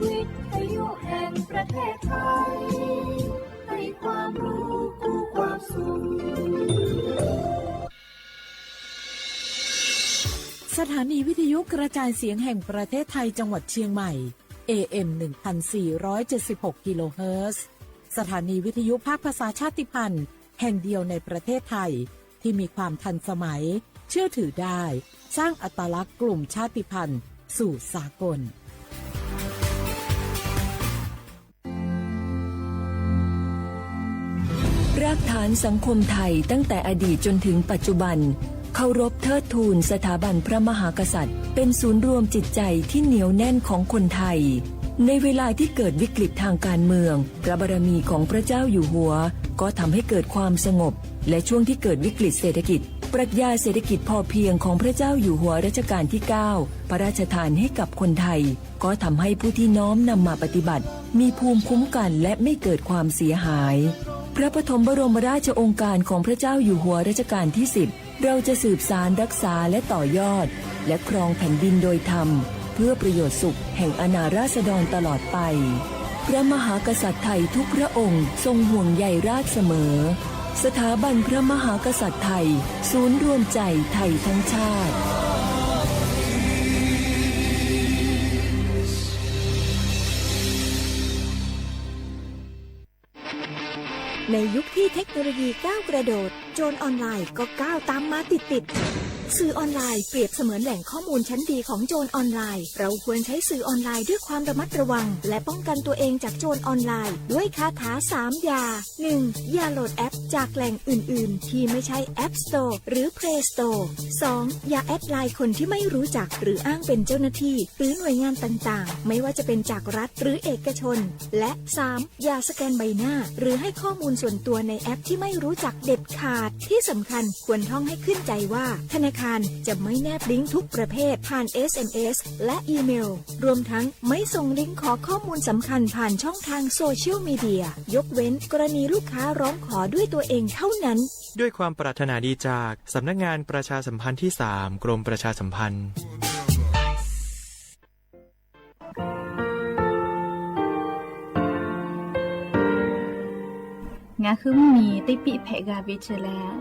วิทยุแห่งประเทศไทย ให้ความรู้คู่ความสุข สถานีวิทยุกระจายเสียงแห่งประเทศไทยจังหวัดเชียงใหม่ เอ เอ็ม หนึ่งพันสี่ร้อยเจ็ดสิบหก กิโลเฮิรตซ์ สถานีวิทยุภาคภาษาชาติพันธุ์แห่งเดียวในประเทศไทย ที่มีความทันสมัย เชื่อถือได้ สร้างอัตลักษณ์กลุ่มชาติพันธุ์สู่สากล รากฐานสังคมไทยตั้งแต่อดีตจนถึงปัจจุบัน เคารพเทิดทูนสถาบันพระมหากษัตริย์ เป็นศูนย์รวมจิตใจที่เหนียวแน่นของคนไทย ในเวลาที่เกิดวิกฤตทางการเมือง พระบารมีของพระเจ้าอยู่หัว ก็ทำให้เกิดความสงบ และช่วงที่เกิดวิกฤตเศรษฐกิจ ปรัชญาเศรษฐกิจพอเพียงของพระเจ้าอยู่หัวรัชกาลที่ เก้า พระราชทานให้กับคนไทย ก็ทำให้ผู้ที่น้อมนำมาปฏิบัติ มีภูมิคุ้มกันและไม่เกิดความเสียหาย พระปฐมบรมราชโองการของพระเจ้าอยู่หัวรัชกาลที่ สิบ เราจะสืบสานรักษาและต่อยอด และครองแผ่นดินโดยธรรม เพื่อประโยชน์สุขแห่งอาณาราษฎรตลอดไป พระมหากษัตริย์ไทยทุกพระองค์ทรงห่วงใยราษฎรเสมอ สถาบันพระมหากษัตริย์ไทย ศูนย์รวมใจไทยทั้งชาติ ในยุคที่เทคโนโลยีก้าวกระโดด โจรออนไลน์ก็ก้าวตามมาติดๆ สื่อออนไลน์เปรียบเสมือนแหล่งข้อมูลชั้นดีของโจรออนไลน์ เราควรใช้สื่อออนไลน์ด้วยความระมัดระวัง และป้องกันตัวเองจากโจรออนไลน์ ด้วยคาถาสามอย่า หนึ่ง อย่าโหลดแอปจากแหล่งอื่นๆ ที่ไม่ใช่ App Store หรือ Play Store สอง อย่าแอดไลน์คนที่ไม่รู้จัก หรืออ้างเป็นเจ้าหน้าที่ หรือหน่วยงานต่างๆ ไม่ว่าจะเป็นจากรัฐหรือเอกชน และ สาม อย่าสแกนใบหน้า หรือให้ข้อมูลส่วนตัวในแอปที่ไม่รู้จักเด็ดขาด ที่สำคัญควรท่องให้ขึ้นใจว่า ธนาคารจะไม่แนบลิงก์ทุกประเภทผ่าน เอส เอ็ม เอส และอีเมล รวมทั้งไม่ส่งลิงก์ขอข้อมูลสำคัญผ่านช่องทางโซเชียลมีเดีย ยกเว้นกรณีลูกค้าร้องขอด้วยตัวเองเท่านั้น ด้วยความปรารถนาดีจากสำนักงานประชาสัมพันธ์ที่ สาม กรมประชาสัมพันธ์ Ngaˬ hui mvuhˇ miˬ teˇ piˆ hpehꞈ g'a ve chi lehˬ,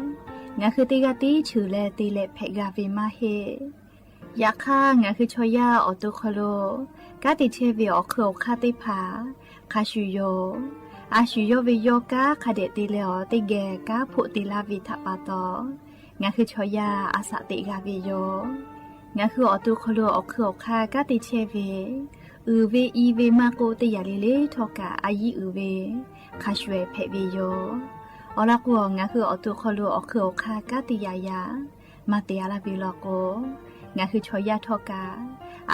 ngaˬ hui teˇ g'aˇ tiˉ cheuˬ leh te leh hpehꞈ g'a ve maˇ heˆ. Yaꞈ hk'aˇ, ngaˬ hui chaw yaˇ awˬ to hk'aw lo kanˉ te chehˇ ve awˬ hk'eun awˬ hk'aˇ teˇ hpaˍ hk'a shuˍ yoˬ. A shu yawˇ ve yawˇ kanˉ hk'a dehꞈ te leh awˬ teˇ geh kanˉ hpoˆ te laˇ ve htaꞈ pa taw, ngaˬ hui chaw yaˇ a shaꞈ teꞈ g'a ve yoˬ. Ngaˬ hui awˬ to hk'aw lo awˬ hk'eun awˬ hk'aˇ kanˉ te chehˇ ve, uiˍ ve i ve maˇ k'oˆ, teˇ yanˇ le le htawˇ kaꞈ a yiˇ uiˍ ve hk'a shuˍ hpehꞈ ve yoˬ. Awˬ lawn k'o, ngaˬ hui awˬ to hk'aw lo awˬ hk'eun awˬ hk'aˇ kanˉ te yaꞈ yaꞈ maˇ te a laˇ ve law k'o, ngaˬ hui chaw yaˇ htawˇ kaꞈ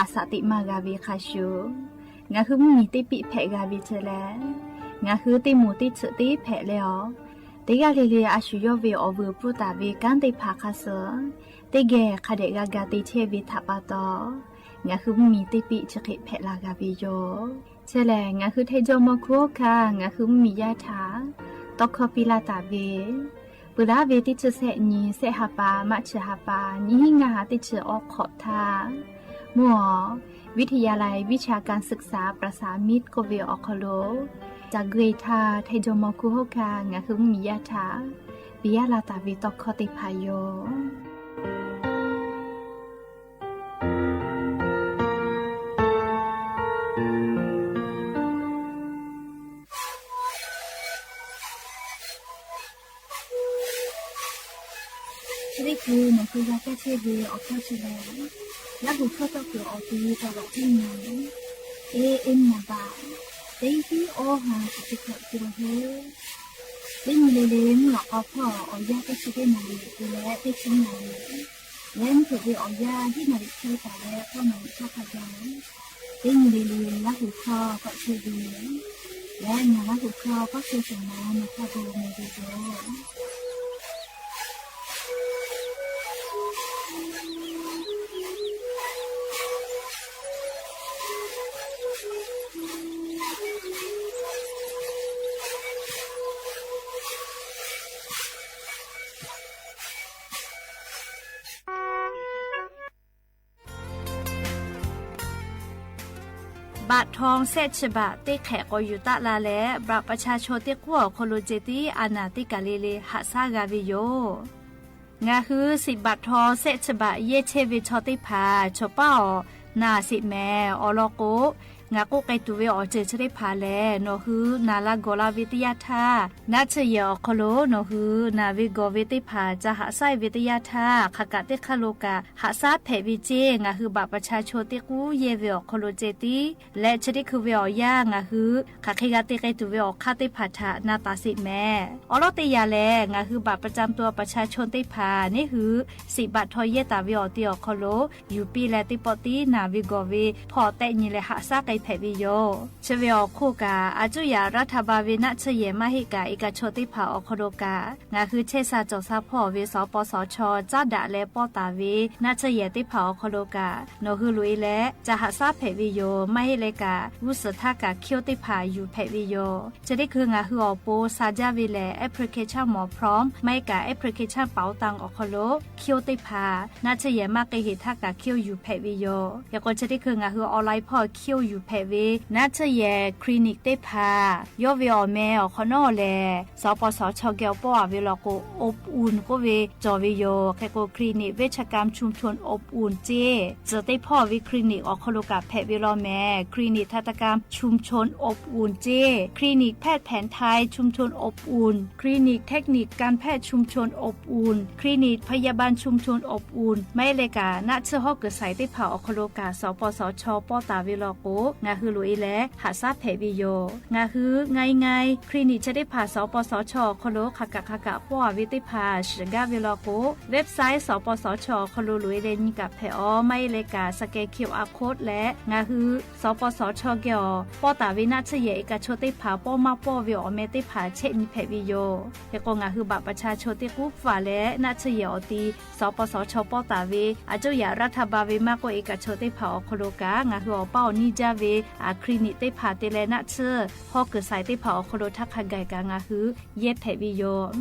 a shaꞈ teꞈ maˇ g'a ve hk'a shuˍ, ngaˬ hui mvuhˇ miˬ teˇ piˆ hpehꞈ g'a ve chi lehˬ, ngaˬ hui teˇ moˍ teˇ tsuhꞈ teˇ hpehꞈ leh awˬ, teˇ g'aˇ le le a shu yawˇ ve awˬ vuiˬ pfuhˇ taˍ ve kanˉ teˇ hpaˍ hk'a suh teˇ geh hk'a dehꞈ g'a ga te chehˇ ve htaꞈ pa taw, ngaˬ hui mvuhˇ miˬ teˇ piˆ chi hk'e hpehꞈ la g'a ve yoˬ. Chi lehˬ, ngaˬ hui Htaiˇ jawˇ mawˇ hkuˇ hawˉ hkanˇ ngaˬ hui mvuhˇ miˬ yaˇ htaꞈ tawˇ hkawˇ piˇ laˇ taˍ ve, peuˬ laˇ ve teˇ chi sehˆ nyi, sehˆ ha pa, maˇ chi ha pa, nyiˇ hinˉ ngaˇ ha teˇ chi awˬ hk'awꞈ htaˇ, mvuhˇ awˬ วิทยาลัยวิชาการศึกษาประสานมิตร k'oˆ ve awˬ hk'aw lo ca gui htaˇ, Htaiˇ jawˇ mawˇ hkuˇ hawˉ hkanˇ ngaˬ hui mvuhˇ miˬ yaˇ htaꞈ piˇ laˇ taˍ ve tawˇ hkawˇ teˇ hpaˍ yoˬ. Chi teˇ hkui nawˬ hui g'a kaˇ chehˇ ve awˬ hkawˇ chi lehˬ, Laˇ huˍ hkawˇ tawˇ kuiˬ awˬ ti taˍ laꞈ teˇ nyi, A M naˍ baꞈ teˇ hiˉ awˇ ha chi teˇ hkawꞈ te la heuˆ. Teˇ nyi le le mvuhˇ lawꞈ k'aw hpawˇ awˬ yanˇ teˇ chi teˇ naˍ riˍ te leh teˇ chi naˍ riˍ, leh mvuhˇ hpeuꞈ ve awˬ yanˇ hiˉ naˍ riˍ hk'e taˍ leh k'awˇ naˍ riˍ hk'aˇ hk'a gaˬ. Teˇ nyi le le Laˇ huˍ hkawˇ k'awꞈ chehˇ ve, leh ngaˬ Laˇ huˍ hkawˇ k'awꞈ chehˇ shawˍ ma nawˬ hk'a gu mawˬ ve yoˬ. baꞈ htaw shehˆ chi baꞈ teˇ hk'ehꞈ k'awꞈ yuˬ taˆ la leh, บัตรประชาชน teˇ k'uˉ awˬ hk'aw lo ceh tiˉ a naˍ teˇ kaˬ le le haꞈ shaˉ g'a ve yoˬ. Ngaˬ hui shiˍ baꞈ htaw shehˆ chi baꞈ yehˇ chehˇ ve chaw teˇ hpaˍ chaw paˉ awˬ naˍ sheˍ mehˍ. Awˬ lawn k'o, ngaˬ k'oˆ k'ai tuˬ ve awˬ ceuˬ chi teˇ hpaˍ lehˬ, nawˬ hui naˍ la gawˬ la ve teˇ yanˇ htaˇ, naˆ tsuhˇ yehˬ awˬ hk'aw lo nawˬ hui naˍ ve gawˬ ve teˇ hpaˍ ca haꞈ shaˉ ve teˇ yanˇ htaˇ, hk'aˬ kaꞈ teˇ hk'aˇ lo kaꞈ haꞈ shaˉ hpehꞈ ve ceˇ. Ngaˬ hui บัตรประชาชน teˇ k'uˉ yehˇ ve awˬ hk'aw lo ceh tiˉ leh, chi teˇ hkui ve awˬ yanˇ ngaˬ hui hk'aˬ hk'e g'a te k'ai tuˬ ve awˬ hk'aˇ teˇ hpaˍ htaꞈ na taˍ sheˍ mehˍ. Awˬ lawn teˇ yanˇ lehˬ, ngaˬ hui บัตรประจำตัวประชาชน teˇ hpaˍ neˇ hui shiˍ baꞈ htaw yehˇ taˍ ve awˬ ti awˬ hk'aw lo yuˬ piˇ leh, teˇ pawˆ tiˉ naˍ ve gawˬ ve hpawˇ tehˆ nyi leh haꞈ shaˉ k'ai hpehꞈ ve yoˬ. Chi ve awˬ hk'oˆ kaꞈ, a cuˇ yaꞈ รัฐบาล ve naˆ tsuhˇ yehˬ maˇ heˆ kaꞈ, iˉ kaˆ chaw teˇ hpaˍ awˬ hk'aw lo kaꞈ, ngaˬ hui chehˇ sha cawˬ sha hpawˇ ve สปสช. caˉ daꞈ leh pawˇ taˍ ve naˆ tsuhˇ yehˬ teˇ hpaˍ awˬ hk'aw lo kaꞈ, nawˬ hui loꞈ e leh ca haꞈ shaˉ hpehꞈ ve yoˬ. Maˇ heˆ leh kaꞈ, g'uˇ suhˍ htaˇ kaꞈ คิว teˇ hpaˍ yuˬ hpehꞈ ve yoˬ. Chi teˇ hkui ngaˬ hui awˬ pon sha jaˇ ve lehˬ, application หมอพร้อม maˇ heˆ kaꞈ application เป๋าตัง awˬ hk'aw lo คิว teˇ hpaˍ naˆ tsuhˇ yehˬ maˇ k'ai heˍ htaˇ kaꞈ คิว yuˬ hpehꞈ ve yoˬ. Hk'e k'o, chi teˇ hkui ngaˬ hui online hpawˇ คิว yuˬ hpehꞈ ve naˆ tsuhˇ yehˬ คลินิก teˇ hpaˍ yawˇ ve awˬ meh awˬ hk'awꞈ nawˉ lehˬ, สปสช. geh awˬ pawˆ a ve law k'o, อบอุ่น k'oˆ ve cawˬ ve yoˬ. Hk'e k'o, คลินิก เวชกรรมชุมชนอบอุ่น ceˇ tcuhˬ teˇ hpawˇ ve คลินิก awˬ hk'aw lo kaꞈ hpehꞈ ve law mehˍ. คลินิกทันตกรรมชุมชนอบอุ่น ceˇ คลินิกแพทย์แผนไทยชุมชนอบอุ่น คลินิกเทคนิคการแพทย์ชุมชนอบอุ่น คลินิกพยาบาลชุมชนอบอุ่น maˇ heˆ leh kaꞈ, naˆ tsuhˇ hawˉ kuiˬ shaiˍ teˇ hpaˍ awˬ hk'aw lo kaꞈ สปสช. pawˇ taˍ ve law k'o, ngaˬ hui loꞈ e leh haꞈ shaˉ hpehꞈ ve yoˬ. Ngaˬ hui ง่ายๆ คลินิก chi teˇ hpaˍ สปสช. awˬ hk'aw lo hk'aˬ kaꞈ hk'aˬ kaꞈ pawˇ a ve teˇ hpaˍ shiˍ gaˇ ve law k'o, website สปสช. awˬ hk'aw lo loꞈ e leh nyi kaꞈ hpehꞈ aˬ. Maˇ heˆ leh kaꞈ, scan QR code leh ngaˬ hui สปสช. geh awˬ pawˇ taˍ ve naˆ tsuhˇ yehˬ iˉ kaˆ chaw teˇ hpaˍ pawˇ maˇ pawˇ ve awˬ meh teˇ hpaˍ chehˇ nyi hpehꞈ ve yoˬ. Hk'e k'o, ngaˬ hui บัตรประชาชน teˇ k'uˉ hpaˍ leh naˆ tsuhˇ yehˬ awˬ ti สปสช. pawˇ taˍ ve a cuˇ yaꞈ รัฐบาล ve maˇ k'oˆ, iˉ kaˆ chaw teˇ hpaˍ awˬ hk'aw lo kaꞈ ngaˬ hui awˬ paˇ awˬ niˇ jaˇ ve คลินิก teˇ hpaˍ te leh naˆ tsuhˇ hawˉ kuiˬ shaiˍ teˇ hpaˍ awˬ hk'aw lo htaˇ hk'a gaˬ kaꞈ ngaˬ hui yehˇ hpehꞈ ve yoˬ.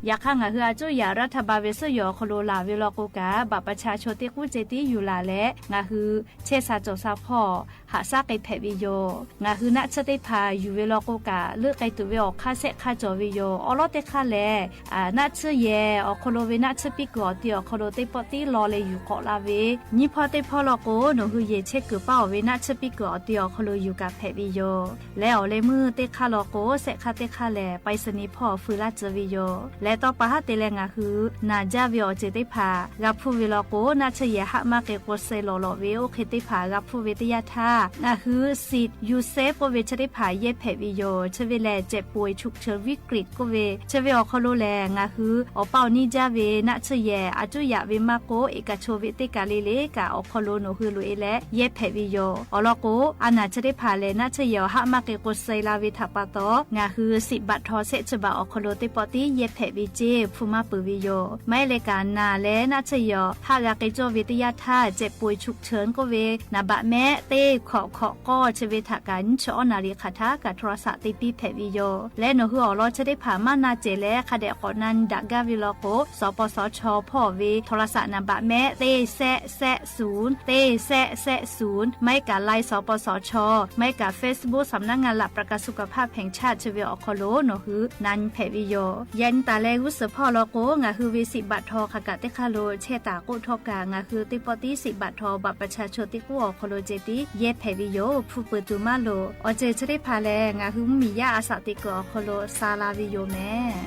Yaꞈ hk'aˇ, ngaˬ hui a cuˇ yaꞈ รัฐบาล ve suhˉ yehˬ awˬ hk'aw lo laˬ ve law k'o kaꞈ, บัตรประชาชน teˇ k'uˉ ceh tiˉ yuˬ laˬ leh ngaˬ hui chehˇ sha cawˬ sha hpawˇ haꞈ shaˉ k'ai hpehꞈ ve yoˬ. Ngaˬ hui naˆ tsuhˇ teˇ hpaˍ yuˬ ve law k'o kaꞈ, leuˆ k'ai tuˬ ve awˬ hk'aˇ shehˆ hk'aˇ cawˬ ve yoˬ. Awˬ lawn teˇ hk'aˇ lehˬ, naˆ tsuhˇ yehˬ awˬ hk'aw lo ve naˆ tsuhˇ piˇ kuiˬ awˬ ti awˬ hk'aw lo teˇ pawˆ tiˉ law leh yuˬ k'awꞈ la ve, nyiˇ hpawˇ teˇ hpawˇ law k'o, nawˬ hui yehˬ chehˇ kuiˬ paˇ awˬ ve naˆ tsuhˇ piˇ kuiˬ awˬ ti awˬ hk'aw lo yuˬ kaꞈ hpehꞈ ve yoˬ. Leh awˬ leh meuˇ teˇ hk'aˇ law k'o, shehˆ hk'aˇ teˇ hk'aˇ lehˬ ไปรษณีย์ hpawˇ feu laˇ tcuh ve yoˬ. Leh tawˇ pa haˉ te leh ngaˬ hui naˬ jaˇ ve awˬ ceuˬ teˇ hpaˍ g'a hpuˇ ve law k'o, naˆ tsuhˇ yehˬ haˆ maˇ k'ai k'o suh lawˬ lawꞈ ve oˇ hk'e teˇ hpaˍ g'a hpuˇ ve teˇ yanˇ htaˇ, ngaˬ hui สิทธิ์ยูเซฟ k'oˆ ve chi teˇ hpaˍ yehˇ hpehꞈ ve yoˬ. Chi ve lehˬ เจ็บป่วยฉุกเฉินวิกฤต k'oˆ ve, chi ve awˬ hk'aw lo lehˬ ngaˬ hui awˬ paˇ awˬ niˇ jaˇ ve naˆ tsuhˇ yehˬ a cuˇ yaꞈ ve maˇ k'oˆ, iˉ kaˆ chaw ve teˇ kaˬ le le kaꞈ awˬ hk'aw lo nawˬ hui loꞈ e leh yehˇ hpehꞈ ve yoˬ. Awˬ lawn k'o, a naˬ chi teˇ hpaˍ lehˬ naˆ tsuhˇ yehˬ awˬ haˆ maˇ k'ai k'o suh la ve htaꞈ pa taw, ngaˬ hui สิทธิ์บัตรทอง shehˆ chi baꞈ awˬ hk'aw lo teˇ pawˆ tiˉ yehˇ hpehꞈ ve ceˇ hpu maˇ peuˬ ve yoˬ. Maˇ heˆ leh kaꞈ, naˬ leh naˆ tsuhˇ yehˬ awˬ haˆ g'a k'ai cawˇ ve teˇ yanˇ htaˇ, เจ็บป่วยฉุกเฉิน k'oˆ ve, naˍ baꞈ mehˆ teˇ hkawꞈ hkawꞈ k'awˇ chi ve htaꞈ kaꞈ nyiˇ chi awˉ naˍ riˍ hk'aˬ htaˇ kaꞈ โทรศัพท์ te piˇ hpehꞈ ve yoˬ. Leh nawˬ hui awˬ lawn chi teˇ hpaˍ maˇ na cehˬ leh hk'a dehꞈ k'awꞈ na nyi daꞈ gaˇ ve law k'o, สปสช. hpawˇ ve โทรศัพท์ naˍ baꞈ mehˆ teˇ shehˆ shehˆ ศูนย์ teˇ shehˆ shehˆ ศูนย์ maˇ heˆ kaꞈ ไลน์ สปสช. maˇ heˆ kaꞈ Facebook สำนักงานหลักประกันสุขภาพแห่งชาติ chi ve awˬ hk'aw lo nawˬ hui na nyi hpehꞈ ve yoˬ. Yaꞈ nyi taˍ leh g'uˇ suhˍ hpawˇ law k'o, ngaˬ hui ve สิทธิ์บัตรทอง hk'aˬ kaꞈ teˇ hk'aˇ lo chehˇ taˍ k'oˆ htawˇ kaꞈ, ngaˬ hui teˇ pawˆ tiˉ สิทธิ์บัตรทอง บัตรประชาชน teˇ k'uˉ awˬ hk'aw lo ceh tiˉ yehˇ hpehꞈ ve yoˬ. Hpu peuˬ tuˬ maˇ loˍ. Awˬ ceuˬ chi teˇ hpaˍ lehˬ, ngaˬ hui mvuhˇmiˬ yaˇ a shaꞈ teꞈ kuiˬ awˬ hk'aw lo sha la ve yoˬ mehˍ.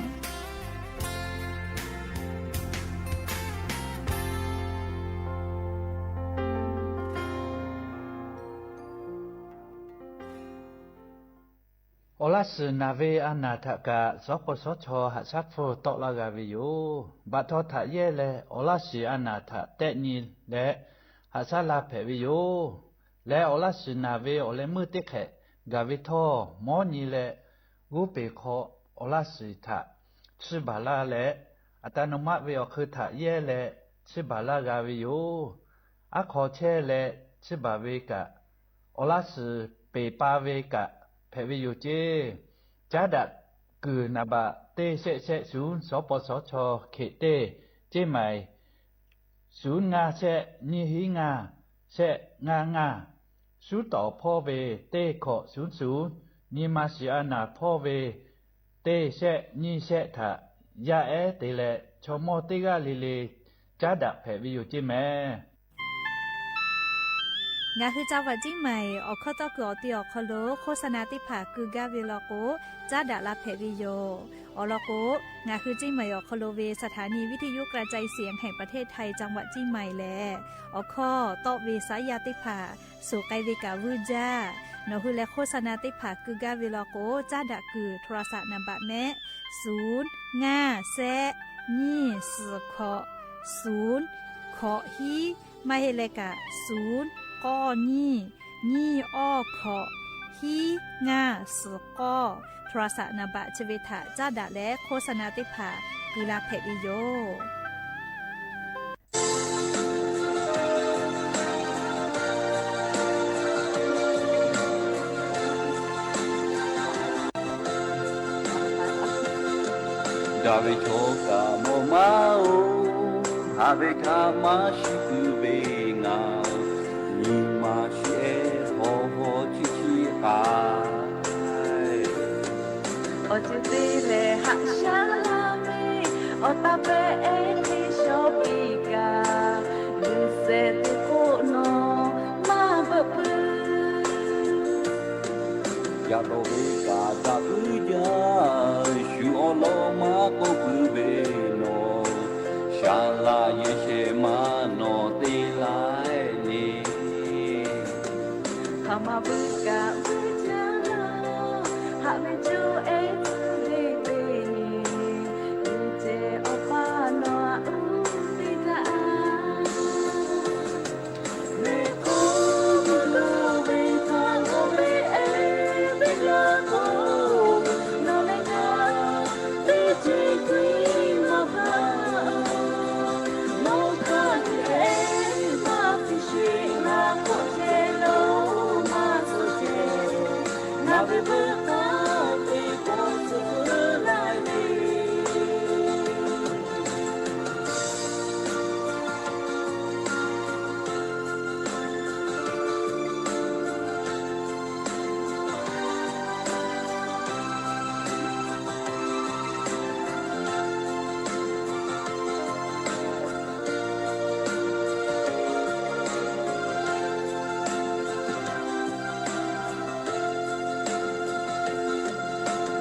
Awˬ laˇ shiˍ naˬ ve a naˬ htaꞈ kaꞈ สปสช. haꞈ shaˉ hpfuhˇ tawˆ laˇ g'a ve yoˬ. Baꞈ htaw htaꞈ yehˇ leh awˬ laˇ shiˍ a naˬ htaꞈ tehˆ nyi leh haꞈ shaˉ la hpehꞈ ve yoˬ. Leh awˬ laˇ shiˍ naˬ ve awˬ leh meuˇ teˇ hk'ehꞈ gaˬ ve htawˇ, mawˉ nyi leh g'oˇ peˬ hk'aw awˬ laˇ shiˍ htaꞈ chiˇ baˬ laˇ leh, อัตโนมัติ ve awˬ hk'eun htaꞈ yehˇ leh chiˇ baˬ laˇ g'a ve yoˬ. Aˉ hk'aw chehˇ leh chiˇ baˬ ve kaꞈ, awˬ laˇ shiˍ peˬ pa ve kaꞈ hpehꞈ ve yoˬ ceˇ. Caˉ daꞈ kuiˬ naˍ baꞈ teˇ shehˆ shehˆ ศูนย์ สปสช. hkeꞈ teˇ, ceˇ maiˍ ศูนย์ ngaˇ shehˆ nyiˇ hiˉ ngaˇ shehˆ ngaˇ ngaˇ, shuˉ tawˍ hpawˇ ve teˇ hkawꞈ shuˉ shuˍ, nyi ma shiˍ a naˍ hpawˇ ve teˇ shehˆ nyiˇ shehˆ htaꞈ yaˇ ehˉ te leh, chaw mawˇ teˇ g'aˇ le le caˉ daꞈ hpehꞈ ve yoˬ ceˇ mehˍ. Ngaˬ hui จังหวัดเชียงใหม่ awˬ hkawˇ tawˇ kuiˬ awˬ te awˬ hk'aw lo โฆษณา teˇ hpaˍ keu gaˇ ve law k'o, caˉ daꞈ la hpehꞈ ve yoˬ. Awˬ lawn k'o, ngaˬ hui เชียงใหม่ awˬ hk'aw lo ve สถานีวิทยุกระจายเสียงแห่งประเทศไทย จังหวัดเชียงใหม่ lehˬ, awˬ hkawˇ tawˆ ve saˉ yaˇ teˇ hpaˍ suˍ k'ai ve kaꞈ vuiˇ jaˇ. Nawˬ hui leh โฆษณา teˇ hpaˍ keu gaˇ ve law k'o, caˉ daꞈ kuiˬ โทรศัพท์ นามบัตร mehˆ, suˍ ngaˇ shehˆ nyiˇ suhˍ hkawꞈ suˍ hkawꞈ hiˉ, maˇ heˆ leh kaꞈ suˍ k'awˇ nyiˇ nyiˇ awˇ hkawꞈ hiˉ ngaˇ suhˍ k'awˇ โทรศัพท์ นามบัตร chi ve htaꞈ caˉ daꞈ leh โฆษณา teˇ hpaˍ keu la hpehꞈ ve yoˬ. Daꞈ ve chaw kaꞈ mawˬ maˇ-oˬ, haꞈ ve htaꞈ maˇ shiˍ puiˉ ve ngaˬ, nyi ma shiˍ ehˉ hawˉ hawˉ chi chi k'ai. Awˬ ceuˬ te lehˬ haꞈ shaˉ laˇ ve, awˬ taˇ pehˉ ehˉ hk'e shaw piˇ kaꞈ, g'uiˬ shehˍ teˇ k'oˆ nawˬ maˇ beuꞈ puiˉ. Yaꞈ taw ve kaꞈ daꞈ puiˉ jaˇ, shu awˬ lawn maˇ k'oˆ puiˉ ve nawˬ, shaˍ laꞈ yehˬ shehˍ ma nawˬ te laiˉ le. Hk'aˬ ma vuiˇ kaꞈ vuiˇ jaˇ, haꞈ ve coˇ ehˉ tuˬ ve teˇ nyi, uˉ ceh awˬ paˇ nawˬ aꞈ uˉ teˇ gaˇ. Ve k'oˆ tuˬ ve htaꞈ g'awˇ ve ehˉ ve laˇ k'o, nawˬ leh ngaˬ teˇ ceuˬ keu maˇ hpaˇ. Nawˬ hk'a dehꞈ maˇ hpehꞈ sheˍ, ngaˬ k'awꞈ ceh lo maˇ suh ceh, ngaˬ ve veuꞈ k'aˇ teˇ pawˆ tcuh peuˬ laiˉ ve.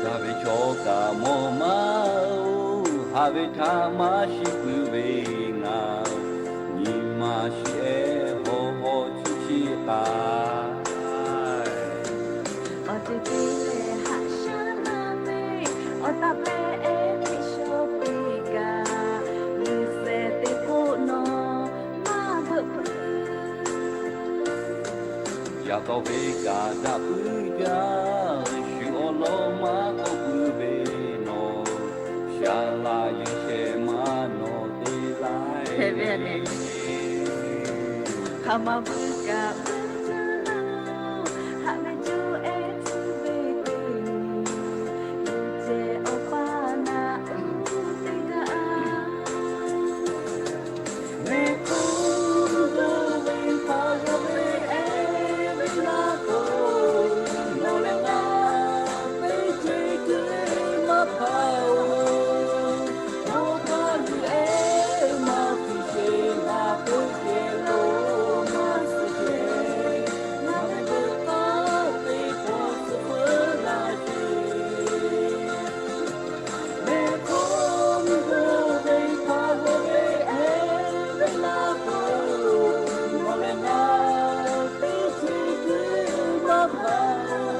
Daꞈ ve chaw kaꞈ mawˬ maˇ-oˬ, haꞈ ve htaꞈ maˇ shiˍ puiˉ ve ngaˬ, nyi ma shiˍ ehˉ hawˉ hawˉ chi chi k'ai. Awˬ ceuˬ te lehˬ haꞈ shaˉ laˇ ve, awˬ taˇ pehˉ ehˉ hk'e shaw piˇ kaꞈ, g'uiˬ shehˍ teˇ k'oˆ nawˬ maˇ beuꞈ puiˉ. Yaꞈ taw ve kaꞈ daꞈ puiˉ jaˇ, shu awˬ lawn maˇ k'oˆ puiˉ ve nawˬ, shaˍ laꞈ yehˬ shehˍ ma nawˬ te laiˉ ve. Hk'aˬ ma vuiˇ kaꞈ vuiˇ jaˇ, haꞈ ve coˇ ehˉ tuˬ ve teˇ nyi, uˉ ceh awˬ paˇ naꞈ uˉ teˇ gaˇ. Ve k'oˆ tuˬ ve htaꞈ g'awˇ ve ehˉ ve laˇ k'o, nawˬ leh ngaˬ teˇ ceuˬ keu maˇ hpaˇ-oˬ. Nawˬ hk'a dehꞈ maˇ hpehꞈ sheˍ, ngaˬ k'awꞈ ceh lo maˇ suh ceh, ngaˬ ve veuꞈ k'aˇ teˇ pawˆ tcuh peuˬ laiˉ ve. Ve k'oˆ tuˬ ve htaꞈ g'awˇ ve ehˉ ve laˇ k'o, nawˬ leh ngaˬ teˇ ceuˬ keu maˇ hpaˇ-oˬ.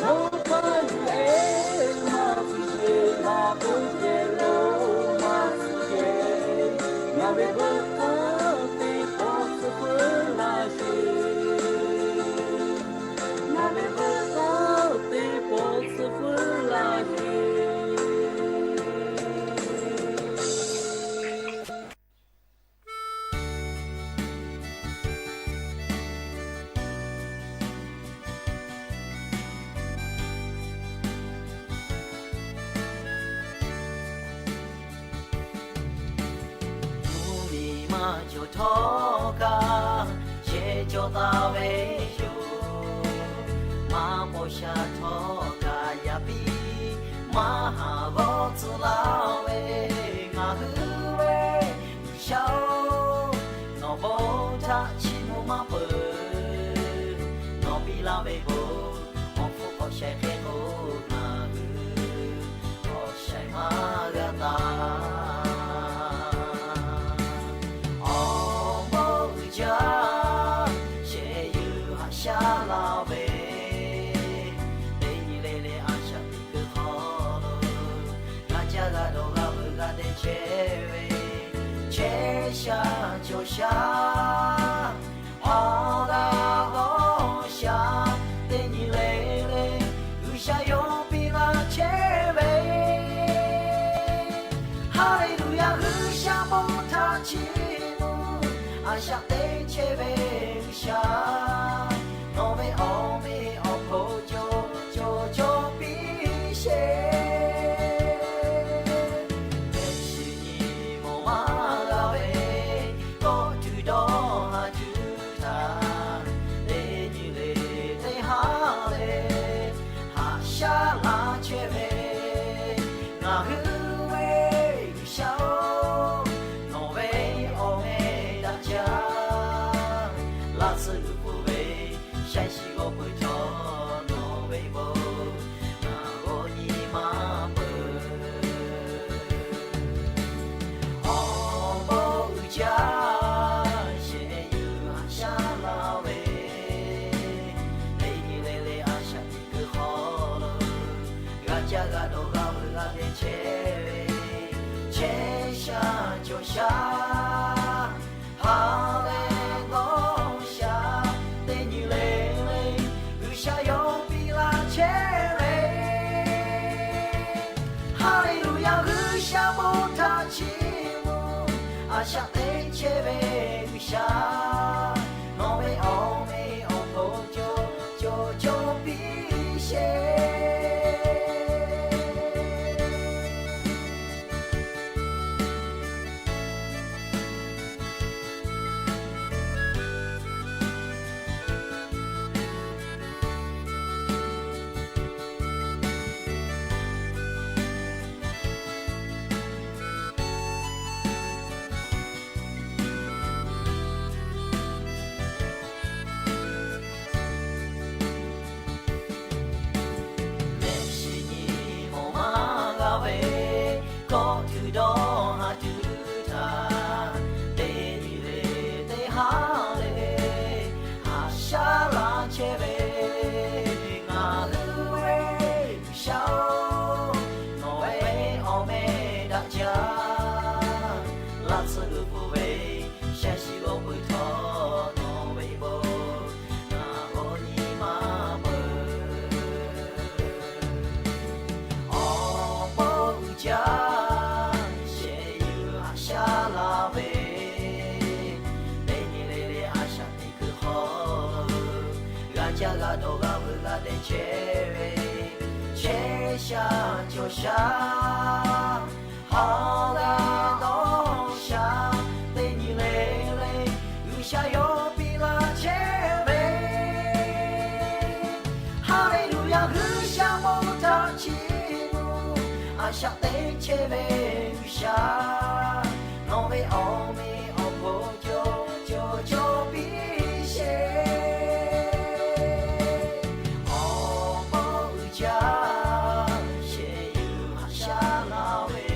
Nawˬ hk'a dehꞈ maˇ hpehꞈ sheˍ, ngaˬ k'awꞈ ceh lo maˇ suh ceh, ngaˬ ve veuꞈ k'aˇ teˇ pawˆ tcuh peuˬ laiˉ sheˍ. Ngaˬ ve veuꞈ k'aˇ teˇ pawˆ tcuh peuˬ laiˉ sheˍ. Mvuhˇmiˬ maˇ cawˬ htawˇ kaꞈ, shehˍ cawˬ taˍ ve yoˬ. Maˇ paw sha htawˇ kaꞈ yaꞈ piˇ, maˇ haˍ g'awˇ tcuh laˇ ve ngaˬ hui ve G'uiˬsha-oˬ, nawˬ bon htaꞈ chiˇ mvuh maˇ peuˬ. Nawˬ piˇ laˇ ve bon awˬ hpfuhˇ k'awꞈ shaiˍ hk'e k'o, ngaˬ hui k'awꞈ shaiˍ maˇ g'a taˍ. Awˬ bon uiˍ jaˇ shehˍ yuˬ haꞈ shaˉ laˇ ve, teˇ nyi le le a shaꞈ teꞈ kuiˬ hk'aw lo g'a caˇ g'a dawˬ g'a veuꞈ g'a deh chehˇ ve, chehˇ sha cawˬ sha hawˉ g'a g'awˇ sha, teˇ nyi le le G'uiˬsha yawˇ piˇ laˇ chehˇ ve. Haˍleˍluˍyaˍ, G'uiˬsha bon htaꞈ chiˇ mvuh, a shaꞈ teꞈ chehˇ ve G'uiˬsha, nawˬ ve awˬ meꞈ awˬ hponˇ cawˬ cawˬ cawˬ piˇ sheˍ. Mehˆ shiˍ nyi mawˬ maˇ g'a ve, kawˆ tuˬ dawˇ ha tuˬ htaꞈ, teˇ nyi le teˇ haˉ le haꞈ shaˉ laˇ chehˇ ve, ngaˬ hui ve G'uiˬsha-oˬ, nawˬ ve awˬ meh daꞈ jaˇ. Laˇ tsuhˇ g'uiˬ pfuhˍ ve shaiˍ shiˍ g'awˇ peuˬ htawˇ, nawˬ ve bon ngaˬ g'awˇ nyi maˇ peuˬ. Awˬ bon uiˍ jaˇ shehˍ yuˬ haꞈ shaˉ laˇ ve, teˇ nyi le le a shaꞈ teꞈ kuiˬ hk'aw lo g'a caˇ g'a dawˬ g'a veuꞈ g'a deh chehˇ ve, chehˇ sha cawˬ sha ha leh g'awˇ sha, teˇ nyi le le G'uiˬsha yawˇ piˇ laˇ chehˇ ve. Haˍleˍluˍyaˍ, G'uiˬsha bon htaꞈ chiˇ mvuh, a shaꞈ teꞈ chehˇ ve G'uiˬsha, nawˬ ve awˬ meꞈ awˬ hponˇ cawˬ cawˬ cawˬ piˇ sheˍ. Mehˆ shiˍ nyi mawˬ maˇ g'a ve, kawˆ tuˬ dawˇ ha tuˬ htaꞈ, teˇ nyi le teˇ haˉ le haꞈ shaˉ laˇ chehˇ ve, ngaˬ hui ve G'uiˬsha-oˬ, nawˬ ve awˬ meh daꞈ jaˇ. Laˇ tsuhˇ g'uiˬ pfuhˍ ve shaiˍ shiˍ g'awˇ peuˬ htawˇ, nawˬ ve bon ngaˬ g'awˇ nyi maˇ peuˬ. Awˬ bon uiˍ jaˇ shehˍ yuˬ haꞈ shaˉ laˇ ve, teˇ nyi le le a shaꞈ teꞈ kuiˬ hk'aw lo g'a caˇ g'a dawˬ g'a veuꞈ g'a deh chehˇ ve, chehˇ sha cawˬ sha ha g'a g'awˇ sha, teˇ nyi le le G'uiˬsha yawˇ piˇ laˇ chehˇ ve. Haˍleˍluˍyaˍ, G'uiˬsha bon htaꞈ chiˇ mvuh, a shaꞈ teꞈ chehˇ ve G'uiˬsha, nawˬ ve awˬ meꞈ awˬ hponˇ cawˬ cawˬ cawˬ piˇ sheˍ. Awˬ bon uiˍ jaˇ shehˍ yuˬ haꞈ shaˉ laˇ ve,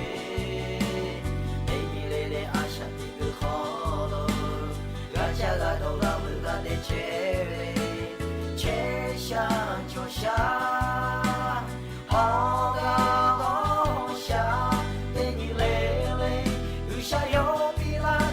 teˇ nyi le le a shaꞈ teꞈ kuiˬ hk'aw lo g'a caˇ g'a dawˬ g'a veuꞈ g'a deh chehˇ ve, chehˇ sha cawˬ sha ha g'a g'awˇ sha, teˇ nyi le le G'uiˬsha yawˇ piˇ laˇ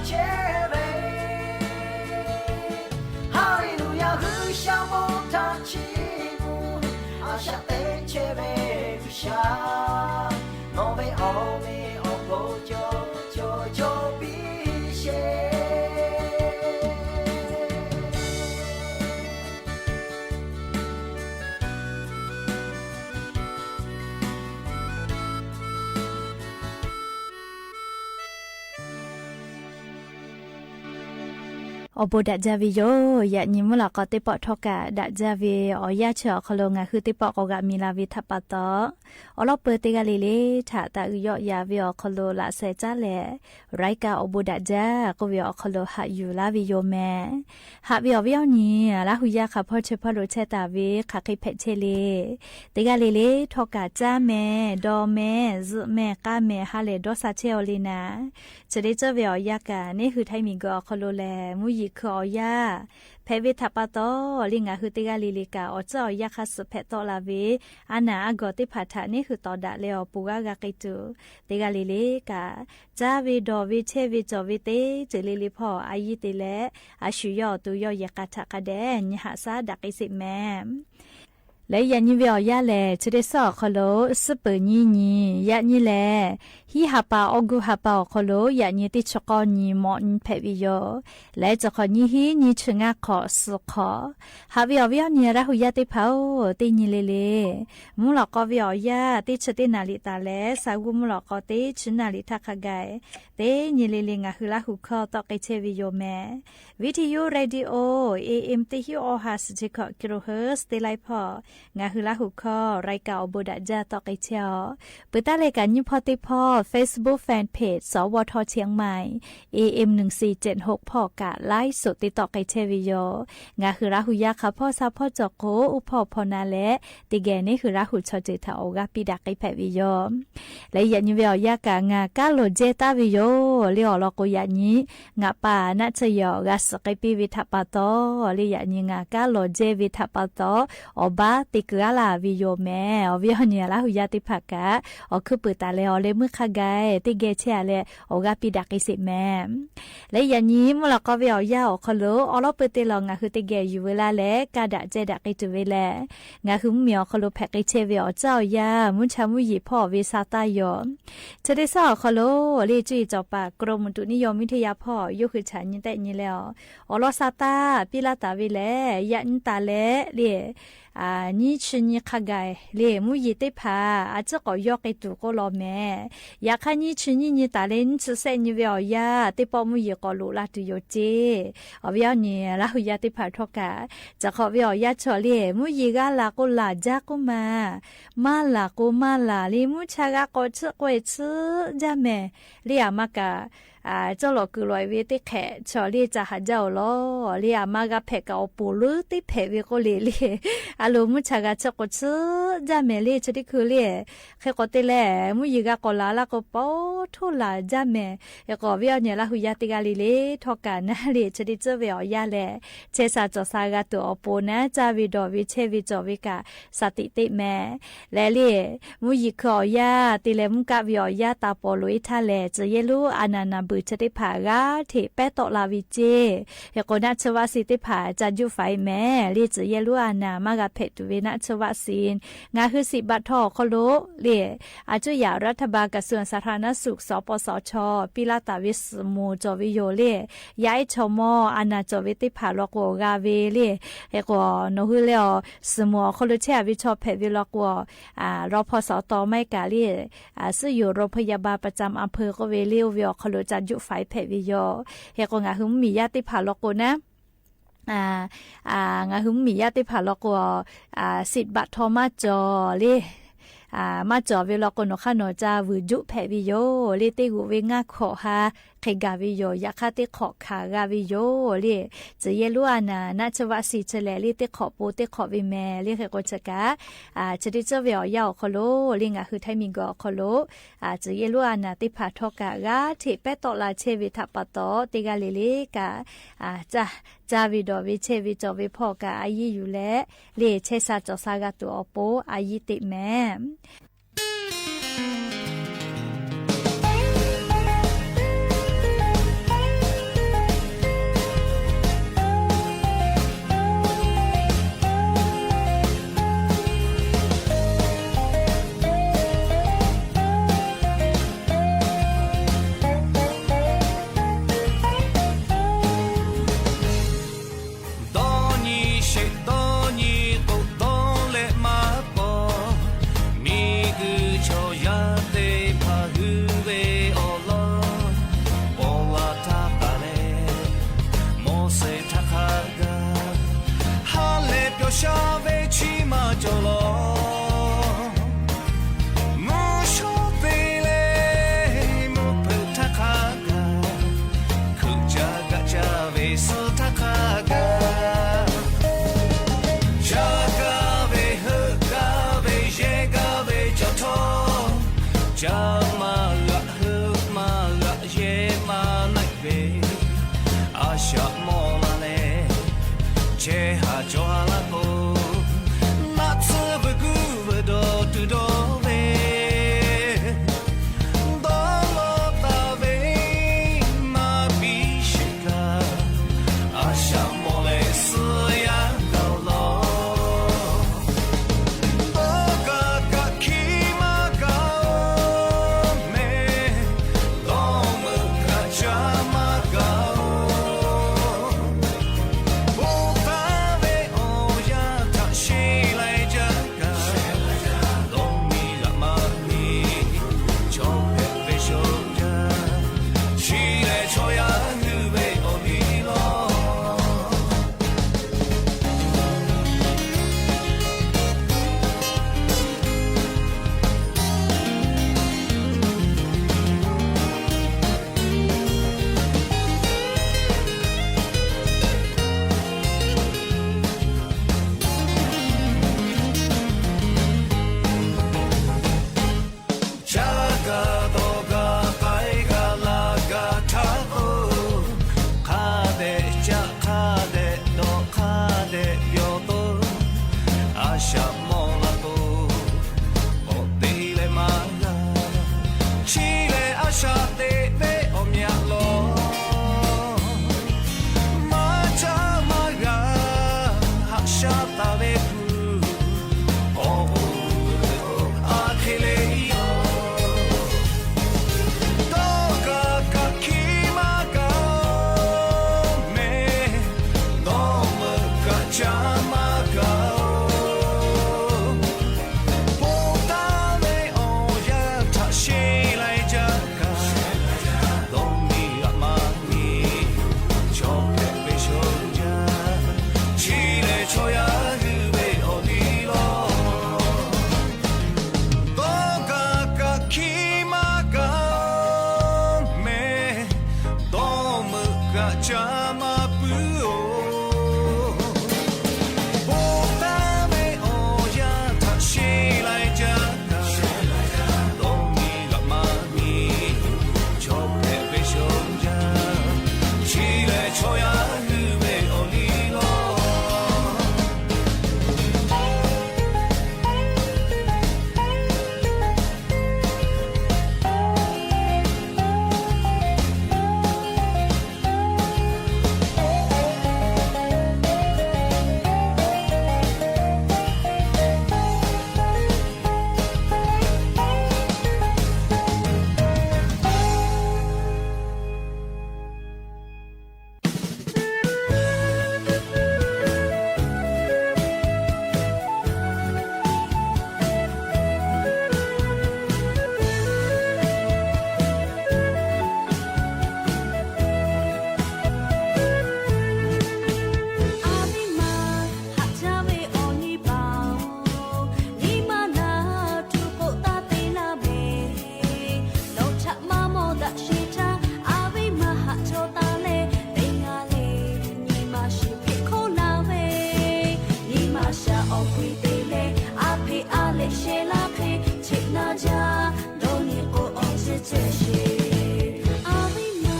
Awˬ bon daꞈ jaˇ ve yoˬ. Yaꞈ nyi mvuhˇ lawꞈ k'aw teˇ pawˆ htawˇ kaꞈ daꞈ jaˇ ve awˬ yanˇ chi awˬ hk'aw lo ngaˬ hui teˇ pawˆ k'awꞈ g'aꞈ mi la ve htaꞈ pa taw, awˬ lawn peuˬ teˇ g'aˇ le le htaꞈ taꞈ uiˍ yawˆ ya ve awˬ hk'aw lo laꞈ sheh caˉ leh, รายการ awˬ bon daꞈ jaˇ k'oˆ ve awˬ hk'aw lo haꞈ yuˬ laˇ ve yoˬ mehˍ. Haꞈ ve awˬ viˉ awˬ nyi, Laˇ hu yaˇ hk'a hpawˇ chehˇ hpawˇ lo chehˇ taˍ ve hk'aˬ hk'e hpehꞈ chehˇ le. Teˇ g'aˇ le le htawˇ kaꞈ caˇ mehˍ, dawˬ mehˍ, zuhꞈ mehˍ, k'aˇ mehˍ, ha lehˬ dawˇ sha chehˇ aw le naˍ, chi teˇ ceuˬ ve awˬ yanˇ kaꞈ neˇ hui Htaiˇ miˬguiˬ awˬ hk'aw lo lehˬ, mvuhˇ yeˬ hkui awˬ yanˇ hpehꞈ ve htaꞈ pa taw, le ngaˬ hui teˇ g'aˇ le le kaꞈ awˬ tcuhˉ awˬ yanˇ hk'aˇ suh hpehꞈ tawˆ la ve, a naˍ a gawˬ teˇ hpaˍ htaꞈ neˇ hui tawˍ daꞈ leh awˬ pon g'aˇ g'a k'ai tuˬ, teˇ g'aˇ le le kaꞈ caˇ ve dawˬ ve chehˇ ve cawˬ ve teˇ ceuˬ le le hpawˇ a yiˇ te leh, a shu yawˇ awˬ to yawˇ yehˬ k'a htaꞈ hk'a dehꞈ nyi haꞈ shaˉ daꞈ k'ai sheˍ mehˍ. Leh yaꞈ nyi ve awˬ yanˇ lehˬ, chi teˇ suhˉ awˬ hk'aw lo suhˉ peuˬ nyiˇ nyi, yaꞈ nyi lehˬ, hiˉ ha pa awˇ gu ha pa awˬ hk'aw lo yaꞈ nyi teˇ chi k'awˇ nyi mawꞈ nyi hpehꞈ ve yoˬ. Leh chi hk'awꞈ nyiˇ hinˉ nyiˇ chi ngaˇ hk'awꞈ suhˍ hk'awꞈ. Haꞈ ve awˬ viˉ awˬ nyi Laˇ hu yaˇ teˇ hpaˍ-oˬ, teˇ nyi le le mvuhˇ lawꞈ k'aw ve awˬ yanˇ teˇ chi teˇ naˍ riˍ taˍ leh, Saˍ g'uˇ mvuhˇ lawꞈ k'aw teˇ chi naˍ riˍ htaˇ hk'a gaˬ, teˇ nyi le le ngaˬ hui Laˇ hu hkawˇ tawˆ k'ai chehˇ ve yoˬ mehˍ. Viˇ hteˇ yuˇ radio, A M teˇ hinˉ awˇ ha suhˍ chi hkawꞈ kilohertz teˇ laiˉ hpawˇ ngaˬ hui Laˇ hu hkawˇ รายการ awˬ bon daꞈ jaˇ tawˆ k'ai chehˇ-oˬ. Peuˬ taˉ leh kaꞈ nyiˇ hpawˇ teˇ hpawˇ Facebook fanpage สวท เชียงใหม่ A M หนึ่งสี่เจ็ดหก hpawˇ kaꞈ live show te tawˆ k'ai chehˇ ve yoˬ. Ngaˬ hui Laˇ hu yaˇ hk'a hpawˇ sha hpawˇ cawˬ k'o, uˉ hpawˇ hpawˇ na leh, teˇ geh neˇ hui Laˇ hu chaw ceuˬ htaꞈ awˬ g'aˇ piˇ daꞈ k'ai hpehꞈ ve yoˬ. Leh yaꞈ nyi ve awˬ yanˇ kaꞈ ngaˬ kanˉ lawˬ jehˇ taˍ ve yoˬ. Le awˬ lawn k'o, yaꞈ nyi ngaˬ pa naˆ tsuhˇ yehˬ awˬ g'a suhˍ k'ai piˇ ve htaꞈ pa taw, le yaꞈ nyi ngaˬ kanˉ lawˬ jehˇ ve htaꞈ pa taw, awˬ baˆ te kuiˬ g'aˇ laˬ ve yoˬ mehˍ. Awˬ viˉ awˬ nyi Laˇ hu yaˇ teˇ hpaˍ kaꞈ awˬ hkuiˉ puiˍ taˍ leh awˬ leh meuˇ hk'a gaˬ teˇ geh chehˇ a leh awˬ g'aˇ piˇ daꞈ k'ai sheˍ mehˍ. Leh yaꞈ nyi mvuhˇ lawꞈ k'aw ve awˬ yanˇ awˬ hk'aw lo awˬ lawn peuˬ te lawˬ ngaˬ hui teˇ geh yuˬ veu laˇ leh, kaˇ daꞈ ceh daꞈ k'ai tuˬ ve lehˬ, ngaˬ hui mvuhˇmiˬ awˬ hk'aw lo hpehꞈ k'ai chehˇ ve awˬ tcuhˉ awˬ yanˇ mvuhˇ cha mvuhˇ yeˬ hpawˇ ve sha taˇ yoˬ. Chi teˇ suhˉ awˬ hk'aw lo le cuˇ yiˍ cawˬ paˍ กรมอุตุนิยมวิทยา hpawˇ yawˇ hui chaꞈ nyi tehˆ nyi leh, awˬ lawn sha taˇ piˇ laˇ taˍ ve lehˬ, yaꞈ nyi taˍ leh le nyiˇ chi nyi hk'a gaˬ le mvuhˇ yeˬ teˇ hpaˍ a ciˉ k'awꞈ yawˇ k'ai tuˬ k'oˆ law mehˍ. Yaꞈ hk'aˇ nyiˇ chi nyiˇ nyi taˍ leh nyiˇ chi shehˆ nyi ve awˬ yanˇ teˇ pawˆ mvuhˇ yeˬ k'awꞈ loꞈ la tuˬ yoˬ ceˇ. Awˬ viˉ awˬ nyi Laˇ hu yaˇ teˇ hpaˍ htawˇ kaꞈ, caˬ hk'awꞈ ve awˬ yanˇ chaw le mvuhˇ yeˬ g'a laˬ k'o laˬ jaˇ k'oˆ ma, maˇ laˬ k'o maˇ laˬ le mvuhˇ cha g'a k'awꞈ chiˆ k'oˆ e chiˆ jaˇ mehˍ. Le aˬ ma kaꞈ cawˇ lawꞈ kuiˬ lawꞈ e ve teˇ hk'ehꞈ chaw le ca haꞈ jaˇ-oˬ lawˬ. Le aˬ ma g'a hpehꞈ kaꞈ awˬ poˍ leuˉ teˇ hpehꞈ ve k'oˆ le le, a lo mvuhˇ cha g'a chiˆ k'o chiˆ jaˇ mehˍ le chi teˇ hkui le. Hk'e k'o te leh mvuhˇ yeˬ g'a k'awꞈ laˬ laˇ k'o paw htoˇ laˬ jaˇ mehˍ. Hk'e k'o awˬ viˉ awˬ nyi Laˇ hu yaˇ teˇ g'aˇ le le htawˇ kaꞈ naˉ le chi teˇ ceuˬ ve awˬ yanˇ lehˬ, chehˇ sha cawˬ sha g'a tuˬ awˬ pon naˉ caˇ ve dawˬ ve chehˇ ve cawˬ ve kaꞈ sha tiꞈ teˇ mehˍ. Leh le mvuhˇ yeˬ hkui awˬ yanˇ te leh mvuhˇ kaˆ ve awˬ yanˇ taˍ pawˍ loꞈ e htaˇ lehˬ, tcuh yehˇ lonˉ a naˍ naˍ beuˬ chi teˇ hpaˍ g'aˇ hteꞈ pehˉ tawˆ la ve ceˇ. Hk'e k'o naˆ tsuhˇ vaˆ si teˇ hpaˍ ca juˆ faˍ e mehˍ le. Tcuh yehˇ lonˉ a naˍ maˇ g'a hpehꞈ tuˬ ve naˆ tsuhˇ vaˆ si ngaˬ hui siꞈ baꞈ htaw awˬ hk'aw lo le, a cuˇ yaꞈ รัฐบาล กระทรวงสาธารณสุข สปสช piˇ laˇ taˍ ve suhˍ moˍ cawˬ ve yoˬ le. Yaˇ ehˉ chaw mawˇ a naˍ cawˬ ve teˇ hpaˍ law k'o g'a ve le. Hk'e k'o nawˬ hui leh awˬ suhˍ moˍ awˬ hk'aw lo chehˇ a ve chaw hpehꞈ ve law k'o, รพสต maˇ heˆ kaꞈ le, suhˉ yoˬ โรงพยาบาลประจำอำเภอ k'oˆ ve le, oˇ ve awˬ hk'aw lo ca juˆ faˍ e hpehꞈ ve yoˬ. Hk'e k'o ngaˬ hui mvuhˇmiˬ yaˇ teˇ hpaˍ law k'o naˉ, ngaˬ hui mvuhˇmiˬ yaˇ teˇ hpaˍ law k'o, siꞈ baꞈ htaw maˇ cawˬ le. Maˇ cawˬ ve law k'o nawˬ hk'aˇ nawˬ ca vuiˬ juˆ hpehꞈ ve yoˬ le. Teˇ g'uˬ ve ngaˇ hk'awꞈ ha hk'e gaˬ ve yoˬ. Yaꞈ hk'aˇ teˇ hk'awꞈ hkanˍ g'a ve yoˬ le. Tcuh yehˇ lonˉ a naˍ naˆ tsuhˇ vaˆ si chi lehˬ le teˇ hk'awꞈ po teˇ hk'awꞈ ve mehˍ le. Hk'e k'o chi kaꞈ, chi teˇ ceuˬ ve awˬ yanˇ awˬ hk'aw lo le ngaˬ hui Htaiˇ miˬguiˬ awˬ hk'aw lo tcuh yehˇ lonˉ a naˍ teˇ hpaˍ htawˇ kaꞈ g'aˇ hteꞈ pehˉ tawˆ la chehˇ ve htaꞈ pa taw, teˇ g'aˇ le le kaꞈ caˇ ve dawˬ ve chehˇ ve cawˬ ve hpawˇ kaꞈ a yiˇ yuˬ leh, le chehˇ sha cawˬ sha g'a tuˬ awˬ pon a yiˇ teꞈ mehˍ. Dawˇ nyi sheˍ dawˇ nyi k'o dawˇ leh maˇ k'aw, miˬ Caˇ maˇ g'aꞈ, heuˆ maˇ g'aꞈ, yehˇ maˇ naˆ ve, a shaꞈ mawˇ la leh, chehˇ haˍ cawˬ haˍ la k'o, naˆ tsuhˇ veuꞈ guˇ veuꞈ dawˬ tuˬ dawˬ ve, dawˇ lawˇ taˍ ve, maˇ piˇ sheˍ kaꞈ, a shaꞈ mawˇ leh suh yaˇ gaˬ-oˬ law. Dawˇ kaꞈ kaꞈ hkiˇ maˇ gaˬ-oˬ mehˍ, dawˇ meuꞈ kaꞈ caˇ maˇ gaˬ-oˬ. Bon taˍ ve awˬ yanˇ htaꞈ sheˍ laiˬ jaˇ kaꞈ, dawˇ miˬ g'aꞈ maˇ miˬ, chaw hpehꞈ ve shoˍ jaˇ, chi lehˬ chaw yaˇ hui ve awˬ liˇ law. Caˇ kaꞈ dawˬ kaꞈ k'ai kaꞈ laˬ kaꞈ htaˇ k'o, hk'a dehꞈ caˆ hk'a dehꞈ dawˬ hk'a dehꞈ yawˬ to, a shaꞈ mawˇ la k'o, k'awꞈ te leh maˇ g'a. Chi lehˬ a shaꞈ teꞈ ve awˬ meh aꞈ law, maˇ caˇ maˇ g'a, haꞈ shaˉ taˍ ve kuˬ, awˬ bon a hk'e le yoˬ. Dawˇ kaꞈ kaꞈ hkiˇ maˇ gaˬ-oˬ mehˍ, dawˇ meuꞈ kaꞈ caˇ maˇ gaˬ-oˬ. Bon taˍ ve awˬ yanˇ htaꞈ sheˍ laiˬ jaˇ kaꞈ, dawˇ miˬ g'aꞈ maˇ miˬ, chaw hpehꞈ ve shoˍ jaˇ, chi lehˬ chaw yaˇ hui ve awˬ liˇ law. Dawˇ kaꞈ kaꞈ hkiˇ maˇ gaˬ mehˍ, dawˇ meuꞈ kaꞈ caˇ maˇ puiˉ-oˬ. Bon taˍ ve awˬ yanˇ htaꞈ sheˍ laiˬ jaˇ kaꞈ, dawˇ miˬ g'aꞈ maˇ miˬ, chaw hpehꞈ ve shoˍ jaˇ, chi lehˬ chaw yaˇ hui ve awˬ liˇ law. A viˉ ma haꞈ jaˇ ve awˬ nyi paˍ-oˬ, nyi ma naˬ tuˬ k'oˆ taˇ te laˇ mehˍ. Nawˬ htaꞈ maˇ mawˇ daꞈ sheˍ htaˇ, a viˉ ma haꞈ jaw taˍ leh teˇ g'aˇ le, nyi ma shiˍ hpeꞈ hk'oˆ laˇ ve, nyi ma shaˍ awˬ hk'e te leh, a hpeꞈ a lehꞈ sheh laˇ hk'e cheꞈ na jaˇ, dawˇ nyi k'o awˬ ceh ceh sheˍ. A viˉ ma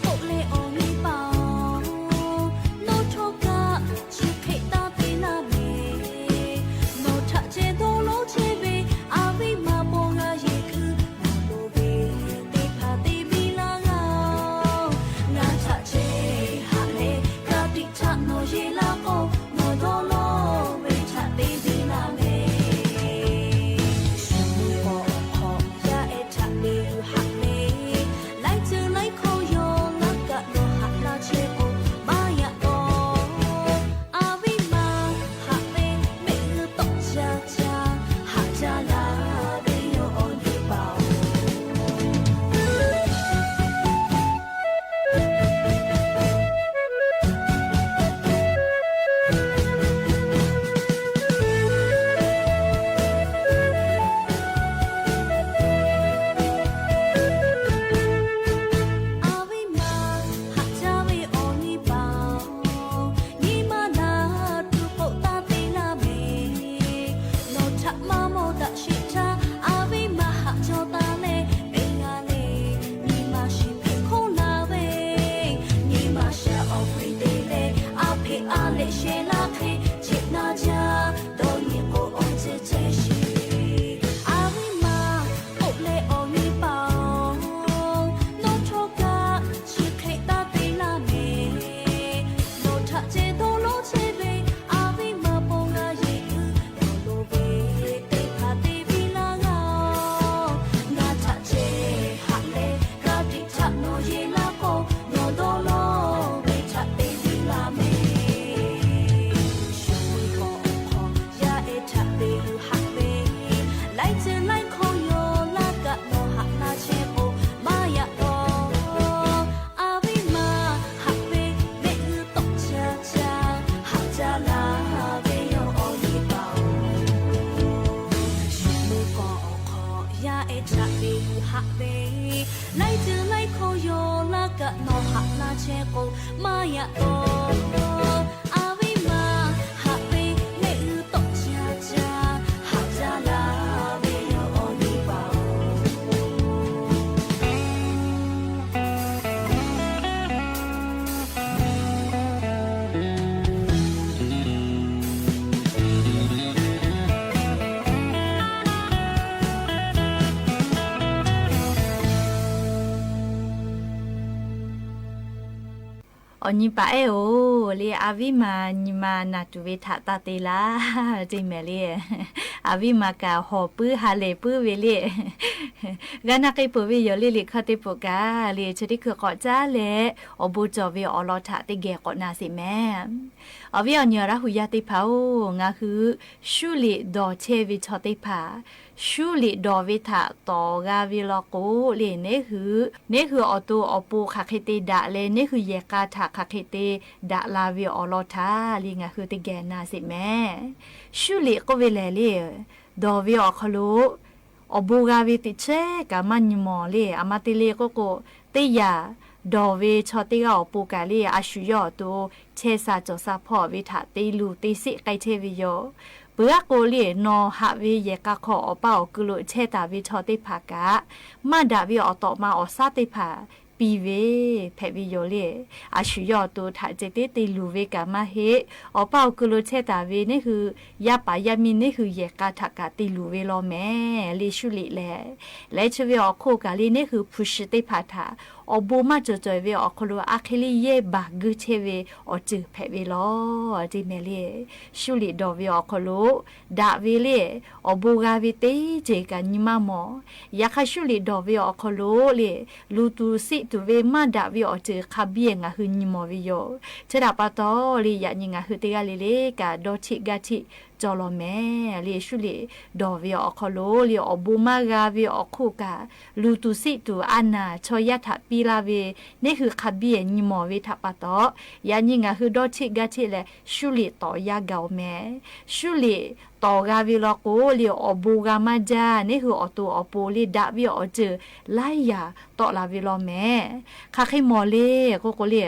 k'oˆ leh awˬ nyi paˍ-oˬ, nawˬ htawˇ kaꞈ chi hk'e taˇ te laˇ mehˍ. Nawˬ htaꞈ ceh dawˇ lawˉ chehˇ ve a viˉ ma bon g'a yeˬ hkui, nawˬ loˍ ve teˇ hpaˍ te biˇ laˇ g'a-oˬ. Ngaˬ htaꞈ ceh haꞈ leh, ka tiꞈ htaꞈ nawˬ yeˬ laˇ k'o, nawˬ dawˇ lawˉ ve htaꞈ te biˇ laˇ mehˍ. Shu k'awꞈ hk'awꞈ yaˇ ehˉ htaꞈ te yuˬ haꞈ mehˍ. Laiˉ ceuˬ laiˉ hkawˇ yawˇ laˇ kaꞈ nawˬ haꞈ laˇ chehˇ k'o, maˇ yaꞈ k'aw. A viˉ ma haꞈ ve mehˆ g'uˇ tawˆ caˇ caˇ, haꞈ jaˇ laˇ ve yawˇ awˬ nyi paˍ-oˬ. A viˉ ma haꞈ jaˇ ve awˬ nyi paˍ-oˬ, nyi ma naˬ tuˬ k'oˆ taˇ te laˇ mehˍ. chehˇ k'o, maˇ yaꞈ k'aw, a viˉ ma haꞈ ve mehˆ g'uˇ tawˆ ca ca haꞈ jaˇ la ve yoˬ, awˬ nyi paˍ-oˬ. Awˬ nyi paˍ ehˉ-oˬ, le a viˉ ma nyi ma naˬ tuˬ ve htaꞈ taˇ te laˇ, teˇ mehˍ le. A viˉ ma kaꞈ hawˬ puiˉ ha lehˬ puiˉ ve le. G'a na k'ai peuˬ ve yoˬ le. Liꞈ hkawˇ teˇ peuˬ kaꞈ le, chi teˇ hkui k'awꞈ caˉ leh awˬ bon cawˬ ve awˬ lawn htaꞈ teˇ geh k'awꞈ na sheˍ mehˍ. Awˬ viˉ awˬ nyi awˬ Laˇ hu yaˇ teˇ hpaˍ-oˬ, ngaˬ hui shuˉ liꞈ dawˬ chehˇ ve chaw teˇ hpaˍ, shuˉ liꞈ dawˬ ve htaꞈ tawˍ g'a ve law k'o le, neˇ hui, neˇ hui awˬ to awˬ pon hk'aˬ hk'e te daꞈ leh, neˇ hui yehˬ k'a htaꞈ hk'aˬ hk'e te daꞈ la ve awˬ lawn htaꞈ le ngaˬ hui teˇ geh na sheˍ mehˍ. Shuˉ liꞈ k'oˆ ve lehˬ le, dawˬ ve awˬ hk'aw lo awˬ bon g'a ve teꞈ chehˇ kaꞈ maˇ nyi mawˬ le. A ma te le k'oˆ k'o, teˇ yanˇ dawˬ ve chaw teˇ g'aˇ awˬ pon kaꞈ le, a shu yawˇ awˬ to chehˇ sha cawˬ sha hpawˇ ve htaꞈ te luˬ te sheˆ k'ai chehˇ ve yoˬ. Peuˬ aˉ k'o le, nawˬ haꞈ ve yehˬ k'a hk'aw awˬ paˇ awˬ ku lo chehˇ taˍ ve chaw teˇ hpaˍ kaꞈ, maˇ daꞈ ve awˬ tawꞈ ma awˬ shaˉ teˇ hpaˍ piˇ ve hpehꞈ ve yoˬ le. A shu yawˇ awˬ to htaꞈ ceh tiˉ te luˬ ve kaꞈ maˇ heˆ. Awˬ paˇ awˬ ku lo chehˇ taˍ ve neˇ hui yaˇ paˍ yaˇ miˇ neˇ hui yehˬ k'a htaꞈ kaꞈ te luˬ ve law mehˍ le, shuˉ liꞈ lehˬ. Leh chi ve awˬ hk'oˆ kaꞈ le, neˇ hui hpu shi teˇ hpaˍ htaꞈ awˬ bon maˇ cawˬ cawˬ ve awˬ hk'aw lo a hk'e le yehˇ baˬ guiˇ chehˇ ve awˬ ceuˬ hpehꞈ ve law, teˇ mehˍ le. Shuˉ liꞈ dawˬ ve awˬ hk'aw lo daꞈ ve le, awˬ bon g'a ve teˇ ceuˬ kaꞈ nyi maˇ mawˬ. Yaꞈ hk'aˇ shuˉ liꞈ dawˬ ve awˬ hk'aw lo le, luˬ tuˬ seˆ tuˬ ve maˇ daꞈ ve awˬ ceuˬ hk'a biˇ ngaˬ hui nyi mawˬ ve yoˬ. Chi htaꞈ pa taw le, yaꞈ nyi ngaˬ hui teˇ g'aˇ le le kaꞈ dawˇ cheˆ gaˇ cheˆ cawˬ law mehˍ le. Shuˉ liꞈ dawˬ ve awˬ hk'aw lo le, awˬ bon maˇ g'a ve awˬ hk'oˆ kaꞈ, luˬ tuˬ seˆ tuˬ a naˍ chaw yaˇ htaꞈ piˇ laˇ ve, neˇ hui hk'a biˇ nyi mawˬ ve htaꞈ pa taw, yaꞈ nyi ngaˬ hui dawˇ cheˆ gaˇ cheˆ leh shuˉ liꞈ tawˍ yaˇ gaˬ-oˬ mehˍ. Shuˉ liꞈ tawˍ g'a ve law k'o le, awˬ bon g'a maˇ jaˇ. Neˇ hui awˬ to awˬ pon le daꞈ ve awˬ ceuˬ laiˉ yaꞈ tawˆ la ve law mehˍ. Hk'aˬ hk'e mawˬ le k'oˆ k'o le,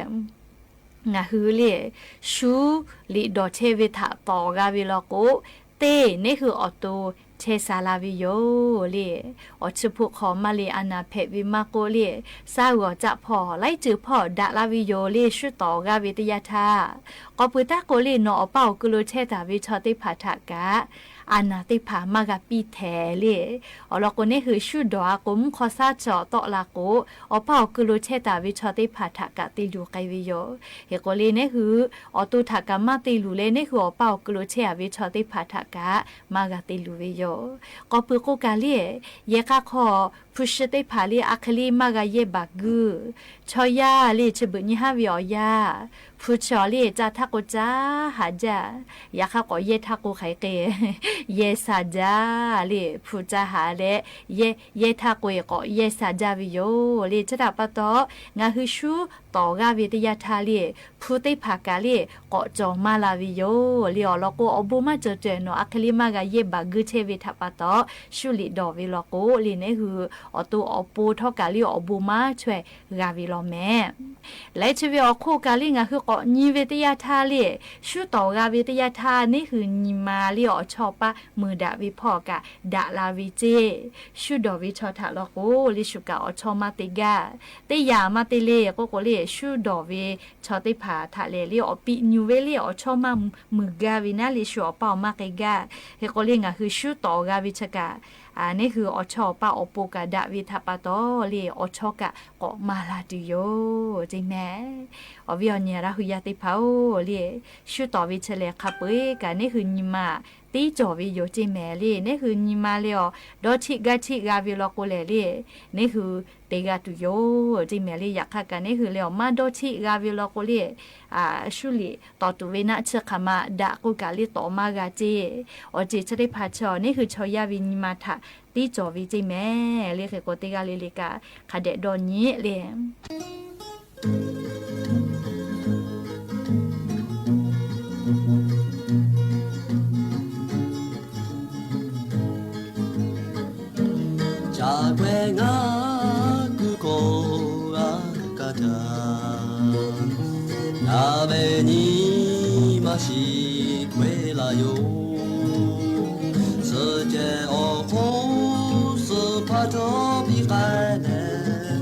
ngaˬ hui le shuˉ liꞈ dawˬ chehˇ ve htaꞈ tawˍ g'a ve law k'o, teˇ neˇ hui awˬ to chehˇ sha la ve yoˬ le. Awˬ chi hpoˆ hk'aw maˇ le a naˍ hpehꞈ ve maˇ k'oˆ le, shaˉ g'awˬ caˆ hpawˇ laiˉ ceuˬ hpawˇ daꞈ la ve yoˬ le, shuˉ tawˍ g'a ve teˇ yanˇ htaˇ. K'aw pui taˇ k'o le, nawˬ awˬ paˇ awˬ ku lo chehˇ taˍ ve chaw teˇ hpaˍ htaꞈ kaꞈ a naˍ teˇ hpaˍ maˇ g'a piˇ htehꞈ le. Awˬ lawn k'o, neˇ hui shuˉ dawˬ a k'o, mvuhˇ hk'aw shaˉ chaw tawˆ la k'o, awˬ paˇ awˬ ku lo chehˇ taˍ ve chaw teˇ hpaˍ htaꞈ kaꞈ te luˬ k'ai ve yoˬ. Hk'e k'o le, neˇ hui awˬ to htaꞈ kaꞈ maˇ te luˬ leh, neˇ hui awˬ paˇ awˬ ku lo chehˇ a ve chaw teˇ hpaˍ htaꞈ kaꞈ maˇ g'a te luˬ ve yoˬ. K'aw pui k'oˆ kaꞈ le, yehˬ k'a hk'aw hpu shi teˇ hpaˍ le a hk'e le maˇ g'a yehˇ baˬ guiˇ. Chaw yaˇ le chi beuꞈ nyi haˉ ve awˬ yanˇ, hpu chi awˬ le caˇ htaˇ k'o caˇ haꞈ jaˇ. Yaꞈ hk'aˇ k'awꞈ yehˇ htaˇ k'o hk'aˬ hk'e yehˇ sha jaˇ le, hpu caˇ haꞈ leh yehˇ htaˇ k'o e k'awꞈ yehˇ sha jaˇ ve yoˬ le. Chi htaꞈ pa taw, ngaˬ hui shuˉ tawˍ g'aˇ ve teˇ yanˇ htaˇ le, hpu teˇ hpaˍ kaꞈ le k'awꞈ cawˬ maˇ la ve yoˬ le. Awˬ lawn k'o, awˬ bon maˇ cawˬ cawˬ nawˬ a hk'e le maˇ g'a yehˇ baˬ guiˇ chehˇ ve htaꞈ pa taw, shuˉ liꞈ dawˬ ve law k'o le, neˇ hui awˬ to awˬ pon htawˇ kaꞈ le awˬ bon maˇ chaweh g'a ve law mehˍ. Leh chi ve awˬ hk'oˆ kaꞈ le, ngaˬ hui k'awꞈ nyi ve teˇ yanˇ htaˇ le, shuˉ tawˍ g'a ve teˇ yanˇ htaˇ neˇ hui nyi ma le awˬ chawˇ paˇ mui daꞈ ve hpawˇ kaꞈ daꞈ la ve ceˇ. Shuˉ dawˬ ve chaw htaꞈ law k'o le, shu kaꞈ awˬ chawˇ maˇ te gaˇ. Teˇ yanˇ maˇ te le k'oˆ k'o le, shuˉ dawˬ ve chaw teˇ hpaˍ htaꞈ lehˬ le, awˬ piˇ nyu ve le awˬ chawˇ maˇ mui gaˇ ve naˉ le, shu awˬ paˇ awˬ maˇ k'ai gaˇ. Hk'e k'o le, ngaˬ hui shuˉ tawˍ g'a ve chi kaꞈ neˇ hui awˬ chawˇ awˬ paˇ awˬ pon kaꞈ daꞈ ve htaꞈ pa taw le, awˬ chawˇ kaꞈ k'awꞈ maˇ la tuˬ yoˬ ceˇ mehˍ. Awˬ viˉ awˬ nyi Laˇ hu yaˇ teˇ hpaˍ-oˬ le, shuˉ tawˍ ve chi lehˬ hk'a peu-eˬ kaꞈ neˇ hui nyi ma tiˉ cawˬ ve yoˬ ceˇ mehˍ le. Neˇ hui nyi ma le awˬ dawˇ cheˆ gaˇ cheˆ g'a ve law k'o lehˬ le, neˇ hui te g'a tuˬ yoˬ ceˇ mehˍ le. Yaꞈ hk'aˇ kaꞈ neˇ hui le awˬ maˇ dawˇ cheˆ g'a ve law k'o le, shuˉ liꞈ tawˍ tuˬ ve naˆ chi hk'aˬ ma daꞈ k'oˆ kaꞈ le tawˍ maˇ g'a ceˇ. Awˬ ceuˬ chi teˇ hpaˍ chi awˬ neˇ hui chaw yaˇ ve nyi ma htaꞈ tiˉ cawˬ ve ceˇ mehˍ le. Hk'e k'o teˇ g'aˇ le le kaꞈ hk'a dehꞈ dawˇ nyi le. Caꞈ k'awehˇ ngaˬ kuˬ k'awꞈ g'a kaˇ htaˇ, shiˍ k'oˆ e la yoˬ. Suhˍ cehˬ awˬ hk'oˆ suhˍ hpaˇ cawˬ piˇ k'ai leh,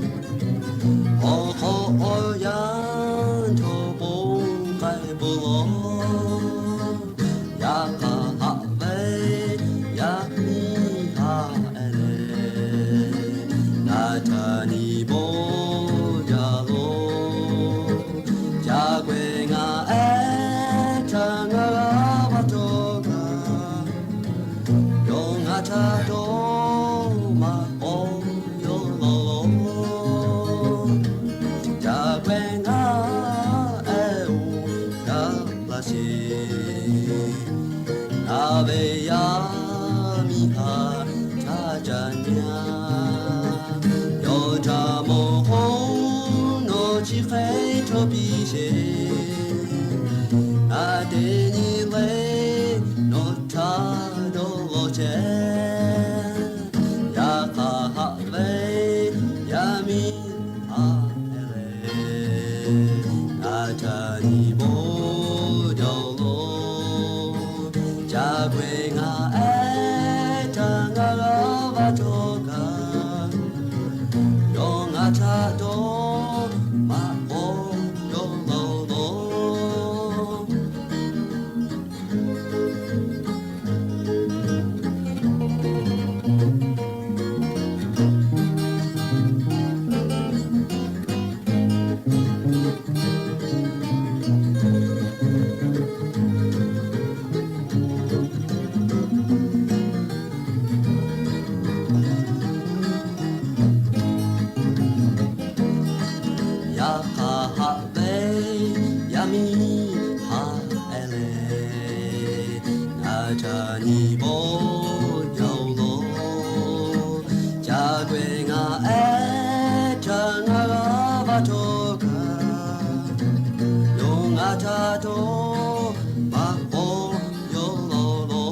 awˬ hk'awꞈ awˬ yanˇ chaw ponˬ k'ai peuˬ laˬ. Yaꞈ hk'aˇ haꞈ ve yaˇ miˇ haꞈ e leh, ngaˬ htaꞈ nyi bawˇ jaˇ lo. Ca k'ai ngaˬ ehˉ htaꞈ ngaˬ g'a va cawˬ kaꞈ, yawˇ ngaˬ htaꞈ dawˇ maꞈ k'aw yawˇ law lo. Ca k'ai ngaˬ ehˉ oˬ gaˬ la sheˍ. Ngaˬ ve yaˇ miˇ haꞈ ca ca nyi a. Yawˇ htaꞈ mawˬ k'o nawˬ chi hk'e chaw piˇ sheˍ. Ngaˬ teˇ nyi le nawˬ htaꞈ dawˇ law chehˇ. Yaꞈ hk'aˇ haꞈ ve yaˇ miˇ haꞈ e leh, ngaˬ htaꞈ nyi bawˇ jaˇ lo. Ca k'ai ngaˬ ehˉ htaꞈ ngaˬ g'a va cawˬ kaꞈ, yawˇ ngaˬ htaꞈ dawˇ maꞈ k'aw yawˇ law lo. Yaꞈ hk'aˇ haꞈ ve yaˇ miˇ haꞈ e leh, ngaˬ htaꞈ nyi bawˇ jaˇ lo. Ca k'ai ngaˬ ehˉ htaꞈ ngaˬ g'a va cawˬ kaꞈ, yawˇ ngaˬ htaꞈ dawˇ maꞈ k'aw yawˇ law lo.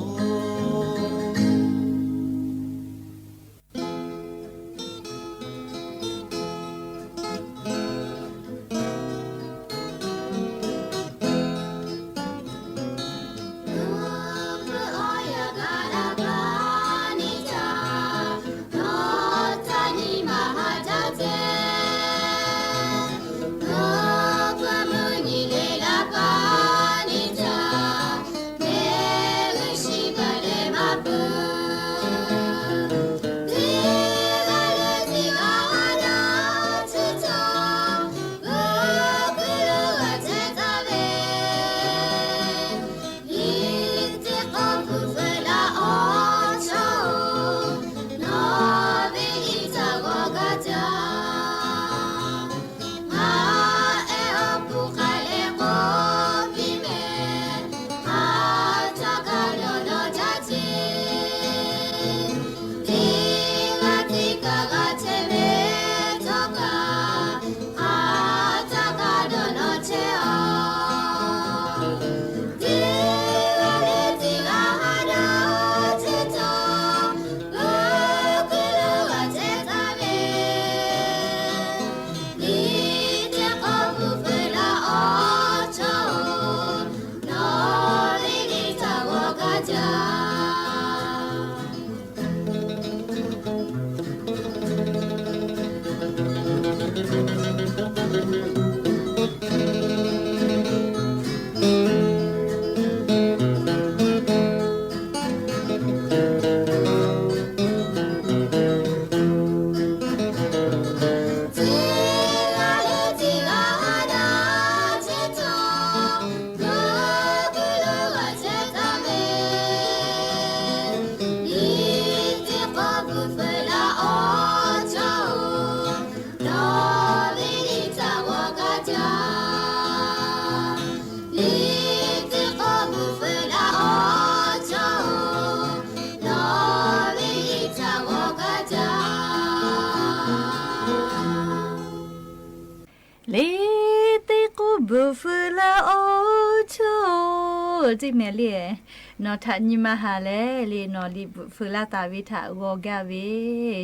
Liꞈ teˇ k'oˆ bvuhꞈ feu laˇ awˬ chawˇ-oˬ, teˇ mehˍ le. Nawˬ htaꞈ nyi ma haˍ leh le, nawˬ liꞈ bvuhꞈ feu laˇ taˍ ve htaꞈ g'aw gaˇ ve,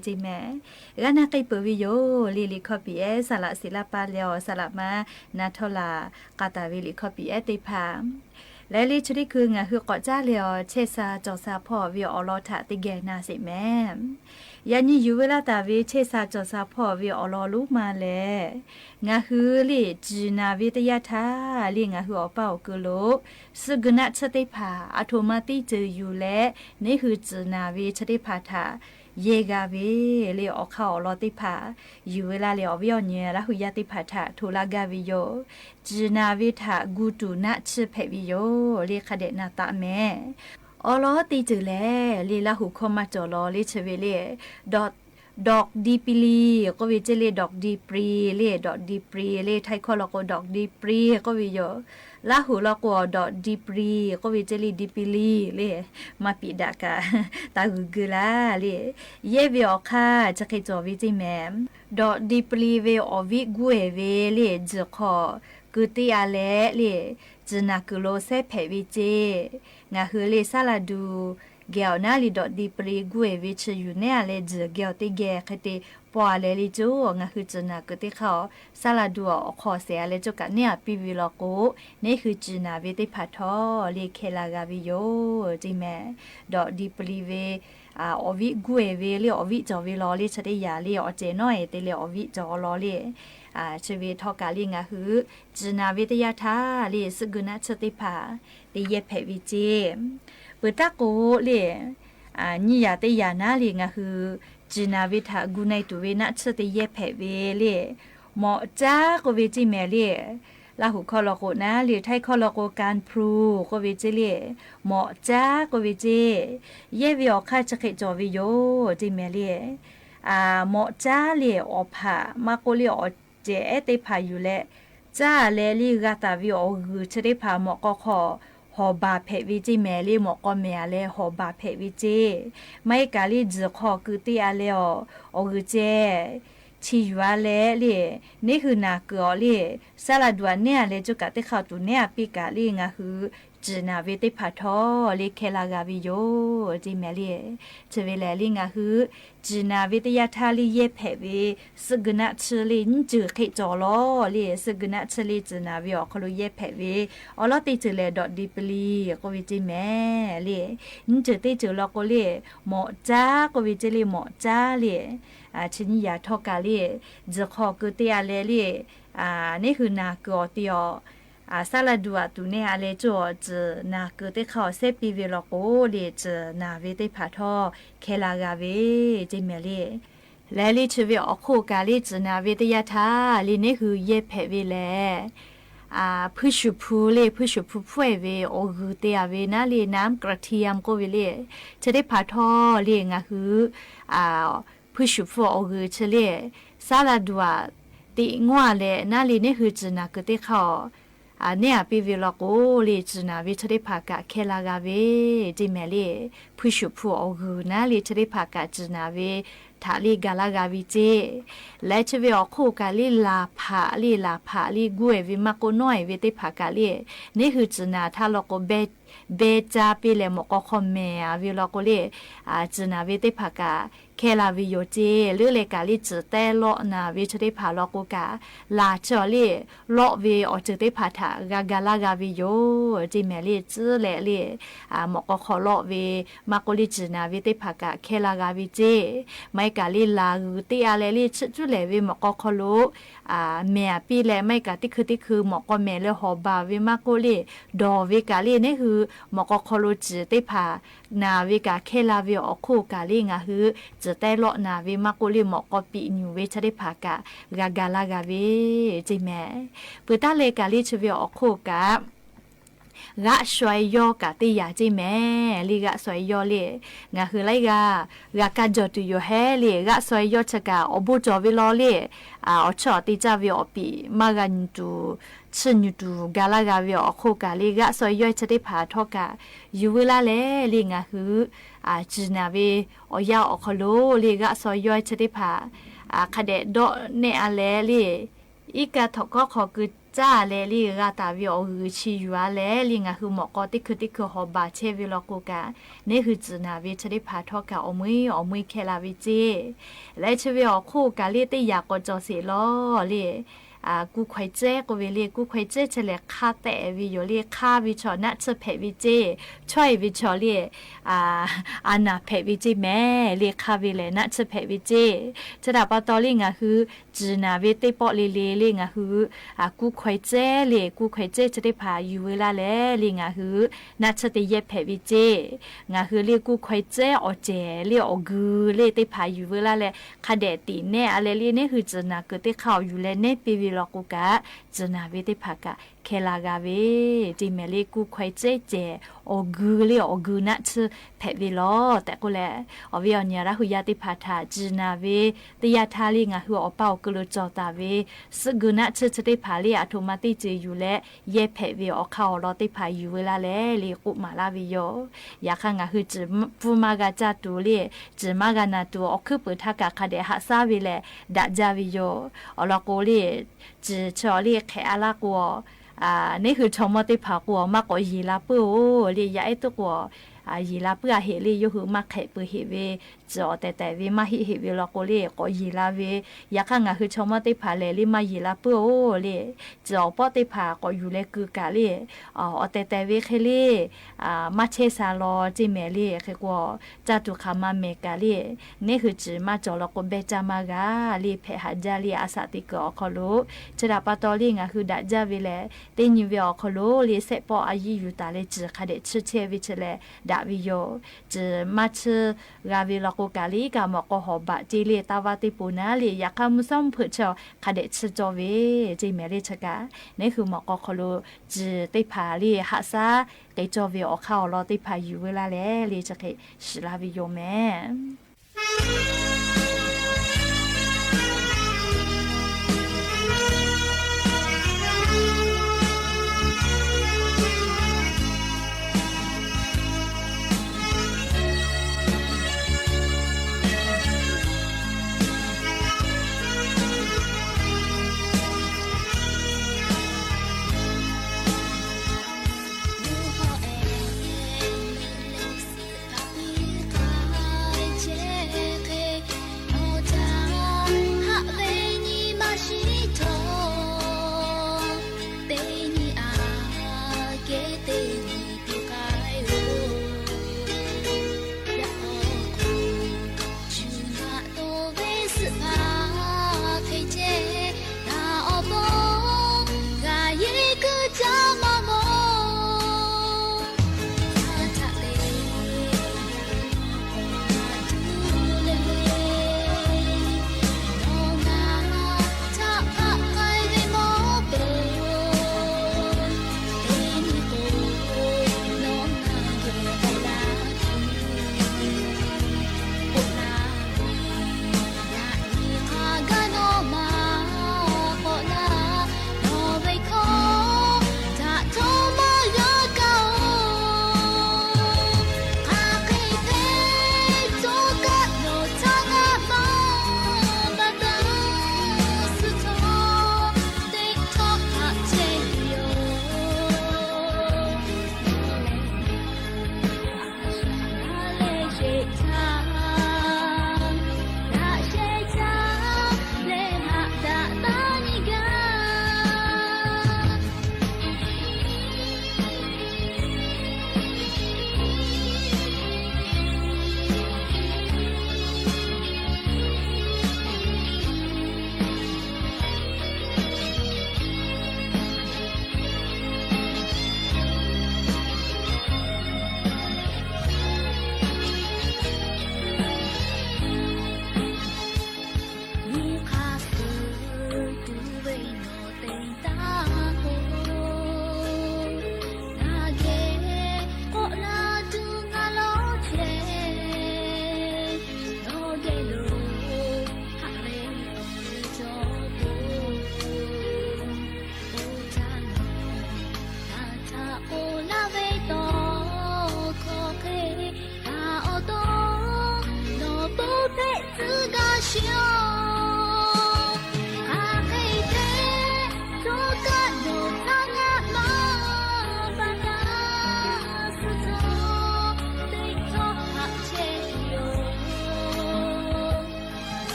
teˇ mehˍ g'a na k'ai peuˬ ve yoˬ le. Liꞈ hkawˇ piˍ ehˉ saˍ laꞈ shiˍ laˇ paˇ leh awˬ saˍ laꞈ ma na htawˇ laˬ k'a taˍ ve liꞈ hkawˇ piˍ ehˉ teˇ hpaˍ Leh le chi teˇ hkui ngaˬ hui k'awꞈ caˉ leh awˬ chehˇ sha cawˬ sha hpawˇ ve awˬ lawn htaꞈ teˇ geh na sheˍ mehˍ. Yaꞈ nyi yuˬ ve laˇ taˍ ve chehˇ sha cawˬ sha hpawˇ ve awˬ lawn lonˉ ma lehˬ, ngaˬ hui le ciˍ naˍ ve teˇ yanˇ htaˇ le ngaˬ hui awˬ paˇ awˬ ku lo suhˆ guiˬ naˆ tsuhˇ teˇ hpaˍ aˬ htoꞈ ma teˇ ceuˬ yuˬ leh neˇ hui ciˍ naˍ ve chi teˇ hpaˍ htaꞈ yehˇ g'a ve le awˬ hk'aˇ awˬ lawn teˇ hpaˍ yuˬ ve laˇ leh awˬ viˉ awˬ nyi Laˇ hu yaˇ teˇ hpaˍ htaꞈ hto laˇ gaˇ ve yoˬ. Ciˍ naˍ ve htaꞈ gu tuˬ naˆ tsuhˇ hpehꞈ ve yoˬ le hk'a dehꞈ na taˍ mehˍ. Awˬ lawn teˇ ceuˬ lehˬ le Laˇ hu hkawˇ maˇ cawˬ law le chi ve le dawꞈ, dawꞈ di pi li k'oˆ ve ceˇ le, dawꞈ di pri le, dawꞈ di pri le, Htaiˇ hkawˇ law k'o dawꞈ di pri k'oˆ ve yoˬ. Laˇ hu law k'o dawꞈ di pri k'oˆ ve ceˇ le, di pi li le. Maˇ piꞈ daꞈ kaꞈ taˇ g'uiˬ geu laˇ le. Yehˇ ve awˬ hk'aˇ chi hk'e cawˬ ve ceˇ mehˍ. Dawꞈ di pri ve awˬ viˉ guˇ ehˍ ve le tzuhˬ hk'aw keu teˇ a leh le, ciˍ naˍ kuiˬ lo sehˉ hpehꞈ ve ceˇ. Ngaˬ hui le saˉ laˇ duˬ geh awˬ naˉ le dawꞈ di pri guˇ ehˍ ve chi yuˬ nehˉ a leh tzuhˬ geh awˬ teˇ geh hk'e te pawˇ a leh le coˇ ngaˬ hui ciˍ naˍ kuiˬ teˇ hk'aˇ saˉ laˇ duˬ awˬ hk'aw shehˍ a leh coˇ kaꞈ nehˉ a piˇ ve law k'o, neˇ hui ciˍ naˍ ve teˇ hpaˍ htawˇ le hkeh la g'a ve yoˬ ceˇ mehˍ. Dawꞈ di pri ve awˬ viˉ guˇ ehˍ ve le awˬ viˉ cawˬ ve law le chi teˇ yanˇ le awˬ cehˬ nawˉ ehˍ te leh awˬ viˉ cawˬ law le. Chi ve htawˇ kaꞈ le ngaˬ hui ciˍ naˍ ve teˇ yanˇ htaˇ le suhˆ guiˬ naˆ tsuhˇ teˇ hpaˍ te yehˇ hpehꞈ ve ceˇ. Peuˬ taˉ k'o le nyiˇ yanˇ teˇ yanˇ naˉ le ngaˬ hui ciˍ naˍ ve htaꞈ gu na e tuˬ ve naˆ tsuhˇ te yehˇ hpehꞈ ve le mawꞈ caˉ k'oˆ ve ceˇ mehˍ le. Laˇ hu hkawˇ law k'o naˉ le Htaiˇ hkawˇ law k'o การพลู k'oˆ ve ceˇ le. Mawꞈ caˉ k'oˆ ve ceˇ. Yehˇ ve awˬ hk'aˇ chi hk'e cawˬ ve yoˬ ceˇ mehˍ le. Mawꞈ caˉ le awˬ hpaꞈ maˇ k'oˆ le awˬ cehˬ ehˉ teˇ hpaˍ yuˬ leh, caˉ leh le g'a taˍ ve awˬ g'uiˬ chi teˇ hpaˍ mawꞈ k'aw hk'aw hawˬ baˬ hpehꞈ ve ceˇ mehˍ le. Mawꞈ k'aw mehˍ a leh hawˬ baˬ hpehꞈ ve ceˇ. Maˇ heˆ kaꞈ le tzuhˬ hk'aw keu teˇ a leh awˬ, awˬ g'uiˬ ceh chi yuˬ a leh le, neˇ hui naˍ kuiˬ awˬ le saˉ laˇ duˬ a nehˉ a leh coˇ kaꞈ teˇ hk'aˇ tuˬ nehˉ a piˇ kaꞈ le ngaˬ hui ciˍ naˍ ve teˇ hpaˍ htawˇ le hkeh la g'a ve yoˬ ceˇ mehˍ le. Chi ve lehˬ le ngaˬ hui ciˍ naˍ ve teˇ yanˇ htaˇ le yehˇ hpehꞈ ve suhˆ guiˬ naˆ tsuhˇ le nyiˇ ceuˬ hk'e cawˬ law le. Suhˆ guiˬ naˆ tsuhˇ le ciˍ naˍ ve awˬ hk'aw lo yehˇ hpehꞈ ve awˬ lawn teˇ ceuˬ lehˬ dawꞈ di pi li k'oˆ ve ceˇ mehˍ le. Nyiˇ ceuˬ teˇ ceuˬ law k'o le mawꞈ caˉ k'oˆ ve ceˇ le. Mawꞈ caˉ le chi nyiˇ yanˇ htawˇ kaꞈ le tzuhˬ hk'aw keu teˇ a leh le neˇ hui naˍ kuiˬ awˬ te awˬ saˉ laˇ duˬ a tuˬ nehˉ a leh coˇ awˬ ciˍ naˍ kuiˬ teˇ hk'aˇ awˬ sehˉ piˇ ve law k'o le ciˍ naˍ ve teˇ hpaˍ htawˇ hkeh la g'a ve ceˇ mehˍ le. Lehˬ le chi ve awˬ hk'oˆ kaꞈ le ciˍ naˍ ve teˇ yanˇ htaˇ le neˇ hui yehˇ hpehꞈ ve lehˬ, hpuiˇ shuˍ hpu le hpuiˇ shuˍ hpu hpfuhˇ e ve awˬ g'uiˬ te a ve naˉ le น้ำกระเทียม k'oˆ ve le. Chi teˇ hpaˍ htawˇ le ngaˬ hui hpuiˇ shuˍ hpu awˬ g'uiˬ chi le saˉ laˇ duˬ a teꞈ ngawˇ a leh naˉ le neˇ hui ciˍ naˍ kuiˬ teˇ hk'aˇ nehˉ a piˇ ve law k'o le ciˍ naˍ ve chi teˇ hpaˍ kaꞈ hkeh la g'a ve ceˇ mehˍ le. Hpuiˇ shuˍ hpu awˬ g'uiˬ naˉ le chi teˇ hpaˍ kaꞈ ciˍ naˍ ve htaꞈ le gaˬ laˇ g'a ve ceˇ. Lehˬ chi ve awˬ hk'oˆ kaꞈ le laˬ hpaꞈ le laˬ hpaꞈ le guˇ e ve maˇ k'oˆ nawˉ e ve teˇ hpaˍ kaꞈ le neˇ hui ciˍ naˍ htaˇ law k'o beh caˇ piˇ leh mawꞈ k'aw hk'aw mehˍ a ve law k'o le ciˍ naˍ ve teˇ hpaˍ kaꞈ hkeh la ve yoˬ ceˇ. Leuˉ leh kaꞈ le ciˍ tehˉ lawˆ naˍ ve chi teˇ hpaˍ law k'o kaꞈ laˬ chi awˬ le lawˆ ve awˬ ceuˬ teˇ hpaˍ htaꞈ g'a ga laˇ g'a ve yoˬ ceˇ mehˍ le. Tcuhˉ leh le mawꞈ k'aw hk'aw lawˆ ve maˇ k'oˆ le ciˍ naˍ ve teˇ hpaˍ kaꞈ hkeh la g'a ve ceˇ. Maˇ heˆ kaꞈ le laˬ g'uiˬ teˇ a leh le chiˇ cuˉ lehˬ ve mawꞈ k'aw hk'aw lo mehˍ a piˇ leh maˇ heˆ kaꞈ teˇ hkui teˇ hkui mawꞈ k'aw mehˍ leh hawˬ baˬ ve maˇ k'oˆ le dawˬ ve kaꞈ le neˇ hui mawꞈ k'aw hk'aw lo ciˍ teˇ hpaˍ naˍ ve kaꞈ hkeh la ve awˬ hk'oˆ kaꞈ le ngaˬ hui ciˍ tehˉ lawˆ naˍ ve maˇ k'oˆ le mawꞈ k'aw piꞈ nyuˬ ve chi teˇ hpaˍ kaꞈ g'a ga laˇ g'a ve ceˇ mehˍ. Peuˬ taˉ leh kaꞈ le chi ve awˬ hk'oˆ kaꞈ g'aˆ shaw e yawˇ kaꞈ teˇ yanˇ ceˇ mehˍ le. G'aˆ shaw e yawˇ le ngaˬ hui laiˉ g'aˇ g'a kaˇ jawˬ tuˬ yoˬ hehˉ le. G'aˆ shaw e yawˇ chi kaꞈ awˬ bon cawˬ ve law le awˬ chiˇ awˬ te caˇ ve awˬ piˍ maˇ g'a nyi tuˬ chiˇ nyi tuˬ ga laˇ g'a ve awˬ hk'oˆ kaꞈ le g'aˆ shaw e yawˇ chi teˇ hpaˍ htawˇ kaꞈ yuˬ veu laˇ leh le ngaˬ hui ciˍ naˍ ve awˬ yanˇ awˬ hk'aw lo le g'aˆ shaw e yawˇ chi teˇ hpaˍ hk'a dehꞈ dawˆ nehˆ a leh le iˉ kaˆ htawnˍ kawˉ hk'aw keu caˇ leh le g'a taˍ ve awˬ g'uiˬ chi yuˬ a leh le ngaˬ hui mawꞈ k'aw teˇ hkui teˇ hkui hawˬ baˬ chehˇ ve law k'o kaꞈ neˇ hui ciˍ naˍ ve chi teˇ hpaˍ htawˇ kaꞈ awˬ meuˇ awˬ meuˇ hkeh la ve ceˇ. Leh chi ve awˬ hk'oˆ kaꞈ le teˇ yanˇ k'awꞈ cawˬ sheˍ law le kuˇ hkaweh tcuhˉ k'oˆ ve le. Kuˇ hkaweh tcuhˉ chi lehˬ hk'a tehꞈ ve yoˬ le. Hk'a ve chaw naˆ tsuhˇ hpehꞈ ve ceˇ, chaweh ve chaw le, a naˍ hpehꞈ ve ceˇ mehˍ le. Hk'a ve lehˬ naˆ tsuhˇ hpehꞈ ve ceˇ. Chi htaꞈ pa taw le ngaˬ hui ciˬ naˍ ve teˇ pawˆ le le le ngaˬ hui kuˇ hkaweh tcuhˉ le. Kuˇ hkaweh tcuhˉ chi teˇ hpaˍ yuˬ veu laˇ leh le ngaˬ hui naˆ tsuhˇ te yehˇ hpehꞈ ve ceˇ. Ngaˬ hui le kuˇ hkaweh tcuhˉ awˬ cehˬ le awˬ geu le teˇ hpaˍ yuˬ veu laˇ leh hk'a dehꞈ tiꞈ nehˇ a leh le neˇ hui ciˬ naˍ kuiˬ teˇ hk'aˇ awˬ yuˬ leh nehˇ piˇ ve law k'o kaꞈ, ciˬ naˍ ve teˇ hpaˍ kaꞈ hkeh la g'a ve ceˇ mehˍ le. Kuˇ hkaweh tcuhˉ cehˬ awˬ geu le awˬ geu naˆ tsuhˇ hpehꞈ ve lawˬ tehꞈ k'oˆ leh, awˬ viˉ awˬ nyi Laˇ hu yaˇ teˇ hpaˍ htaꞈ ciˬ naˍ ve teˇ yanˇ htaˇ le ngaˬ hui awˬ pa awˬ keu lo cawˬ taˍ ve suhˆ geu naˆ tsuhˇ chi teˇ hpaˍ le aˬ htoꞈ ma teˇ ceuˬ yuˬ leh yehˇ hpehꞈ ve awˬ hk'aˇ awˬ lawn teˇ hpaˍ yuˬ veu laˇ leh le k'oˆ maˍ laˇ ve yoˬ. Yaꞈ hk'aˇ ngaˬ hui ciˬ pfuhˇ maˇ g'a caˇ tuˬ le, ciˬ maˇ g'a naˬ tuˬ awˬ hkuiˉ puiˍ htaˇ kaꞈ hk'a dehꞈ haꞈ shaˉ ve lehˬ daꞈ jaˇ ve yoˬ. Awˬ lawn k'o le, ciˬ chi awˬ le hk'ehꞈ a laˇ k'o, neˇ hui chaw mawˇ teˇ hpaˍ k'o maˇ k'awꞈ yeˬ la puiˉ-oˬ le. Yaˇ ehˉ tuˉ k'o yeˬ la puiˉ a heꞈ le, yawˇ hui maˇ hk'ehꞈ peuˬ heꞈ ve ciˬ awˬ tehˬ tehˬ ve maˇ heˆ heꞈ ve law k'o le k'awꞈ yeˬ la ve. Yaꞈ hk'aˇ ngaˬ hui chaw mawˇ teˇ hpaˍ lehˬ le maˇ yeˬ la puiˉ-oˬ le. Ciˬ awˬ pawˆ teˇ hpaˍ k'awꞈ yuˬ leh keu kaꞈ le, awˬ tehˬ tehˬ ve hk'e le maˇ chehˇ sha law ceˇ mehˍ le. Hk'e k'o caˇ tuˬ hk'aˬ ma mehˍ kaꞈ le, neˇ hui ciˬ maˇ cawˬ law k'o behˇ caˇ maˇ g'a le. Hpehꞈ haꞈ jaˇ le a shaꞈ teˇ kuiˬ awˬ hk'aw lo. Chi htaꞈ pa taw le ngaˬ hui daꞈ jaˇ ve lehˬ teˇ nyi ve awˬ hk'aw lo le sehˆ pawˆ a yiˇ yuˬ taˍ leh ciˬ hk'a dehꞈ chiˇ chehˇ ve chi lehˬ daꞈ ve yoˬ. Ciˬ maˇ chiˇ g'a ve law k'o kaꞈ le kaꞈ mawꞈ k'aw hawˍ baꞈ ceˇ le taˇ vaˇ teˇ poˬ naˉ le yaꞈ hk'aˇ mvuhˇ shawˉ mvuhˇ hpeuꞈ chi hk'a dehꞈ chiˇ cawˇ ve ceˇ mehˍ le. Chi kaꞈ neˇ hui mawꞈ k'aw hk'aw lo ciˬ teˇ hpaˍ le haꞈ shaˉ k'ai cawˇ ve awˬ hk'aˇ awˬ lawn teˇ hpaˍ yuˬ veu laˇ leh le chi hk'e shiˍ laˇ ve yoˬ mehˍ.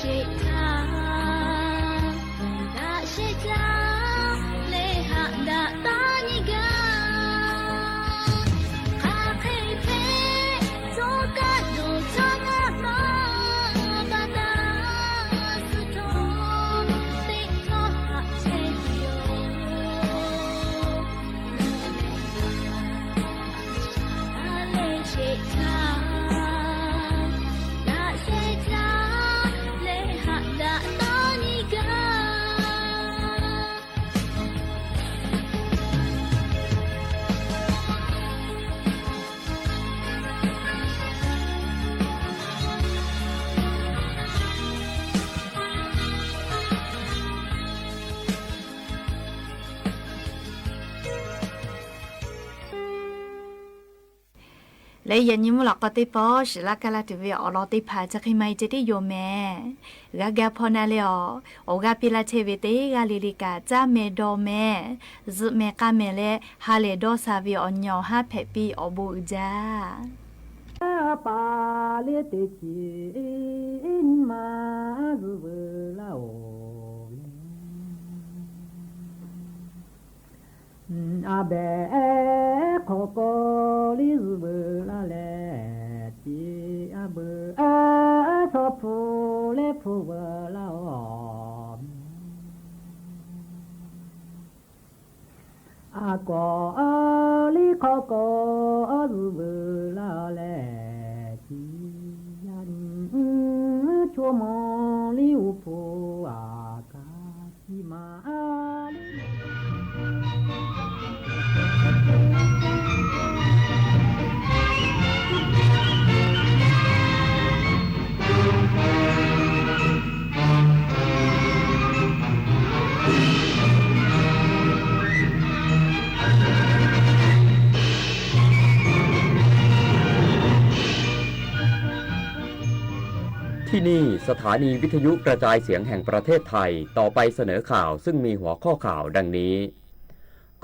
Sheˍ htaˇ, daꞈ sheˍ htaˇ, leh haꞈ daꞈ taˇ nyi gaˇ. Hk'aˬ hk'e hpehꞈ, tcuh kaˆ dawˬ caˇ ngaˇ ma, baˬ taˇ suh htawˇ, teˇ htawˇ haꞈ chehˇ ve yoˬ. Daꞈ sheˍ htaˇ, daꞈ sheˍ htaˇ, leh haꞈ daꞈ taˇ nyi gaˇ. Leh yaꞈ nyi mvuhˇ lawꞈ k'aw teˇ pawˆ shiˍ laˇ kaˇ laˇ tuˬ ve awˬ lawn teˇ hpaˍ chi hk'e maˇ heˆ ceh tiˉ yoˬ mehˍ. G'a ga hpaw na leh awˬ, awˬ g'aˇ piˇ laˇ chehˇ ve teˇ g'aˇ le le kaꞈ, caˇ mehˍ dawˬ mehˍ, zuhꞈ mehˍ k'a mehˍ leh, ha lehˬ dawˇ sha ve awˬ nyi awˬ haˉ hpehꞈ piˇ awˬ bon uiˍ jaˇ. A paˍ le teˇ ceuˬ nyi ma zuhꞈ veuˬ laˇ-oˬ. A behˬ hk'awꞈ k'aw liˇ zuhꞈ veuˬ laˇ leh, tiꞈ a beuˬ a shaw hpu leh hpu veuˬ laˇ-oˬ. A kawꞈ liˇ hk'awꞈ k'aw zuhꞈ veuˬ laˇ leh, tiꞈ a nyi chaw maw liˇ uˉ hpu a kaꞈ tiꞈ ma a liˇ. ที่นี่สถานีวิทยุกระจายเสียงแห่งประเทศไทย ต่อไปเสนอข่าวซึ่งมีหัวข้อข่าวดังนี้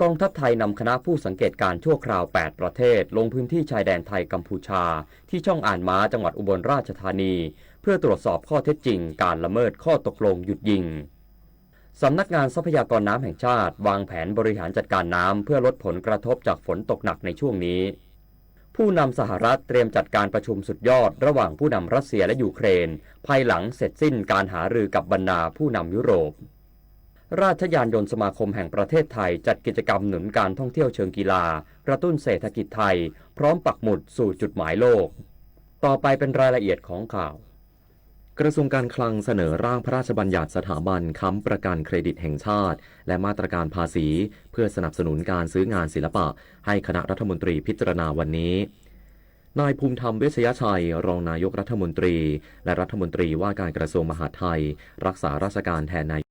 กองทัพไทยนำคณะผู้สังเกตการณ์ชั่วคราวแปดประเทศ ลงพื้นที่ชายแดนไทยกัมพูชา ที่ช่องอ่านม้า จังหวัดอุบลราชธานี เพื่อตรวจสอบข้อเท็จจริงการละเมิดข้อตกลงหยุดยิง สำนักงานทรัพยากรน้ำแห่งชาติ วางแผนบริหารจัดการน้ำ เพื่อลดผลกระทบจากฝนตกหนักในช่วงนี้ ผู้นำสหรัฐเตรียมจัดการประชุมสุดยอดระหว่างผู้นำรัสเซียและยูเครน ภายหลังเสร็จสิ้นการหารือกับบรรดาผู้นำยุโรป ราชยานยนต์สมาคมแห่งประเทศไทย จัดกิจกรรมหนุนการท่องเที่ยวเชิงกีฬา กระตุ้นเศรษฐกิจไทย พร้อมปักหมุดสู่จุดหมายโลก ต่อไปเป็นรายละเอียดของข่าว กระทรวงการคลังเสนอร่างพระราชบัญญัติสถาบันค้ำประกันเครดิตแห่งชาติ และมาตรการภาษี เพื่อสนับสนุนการซื้องานศิลปะ ให้คณะรัฐมนตรีพิจารณาวันนี้ นายภูมิธรรม เวชยชัย รองนายกรัฐมนตรี และรัฐมนตรีว่าการกระทรวงมหาดไทย รักษาราชการแทนนาย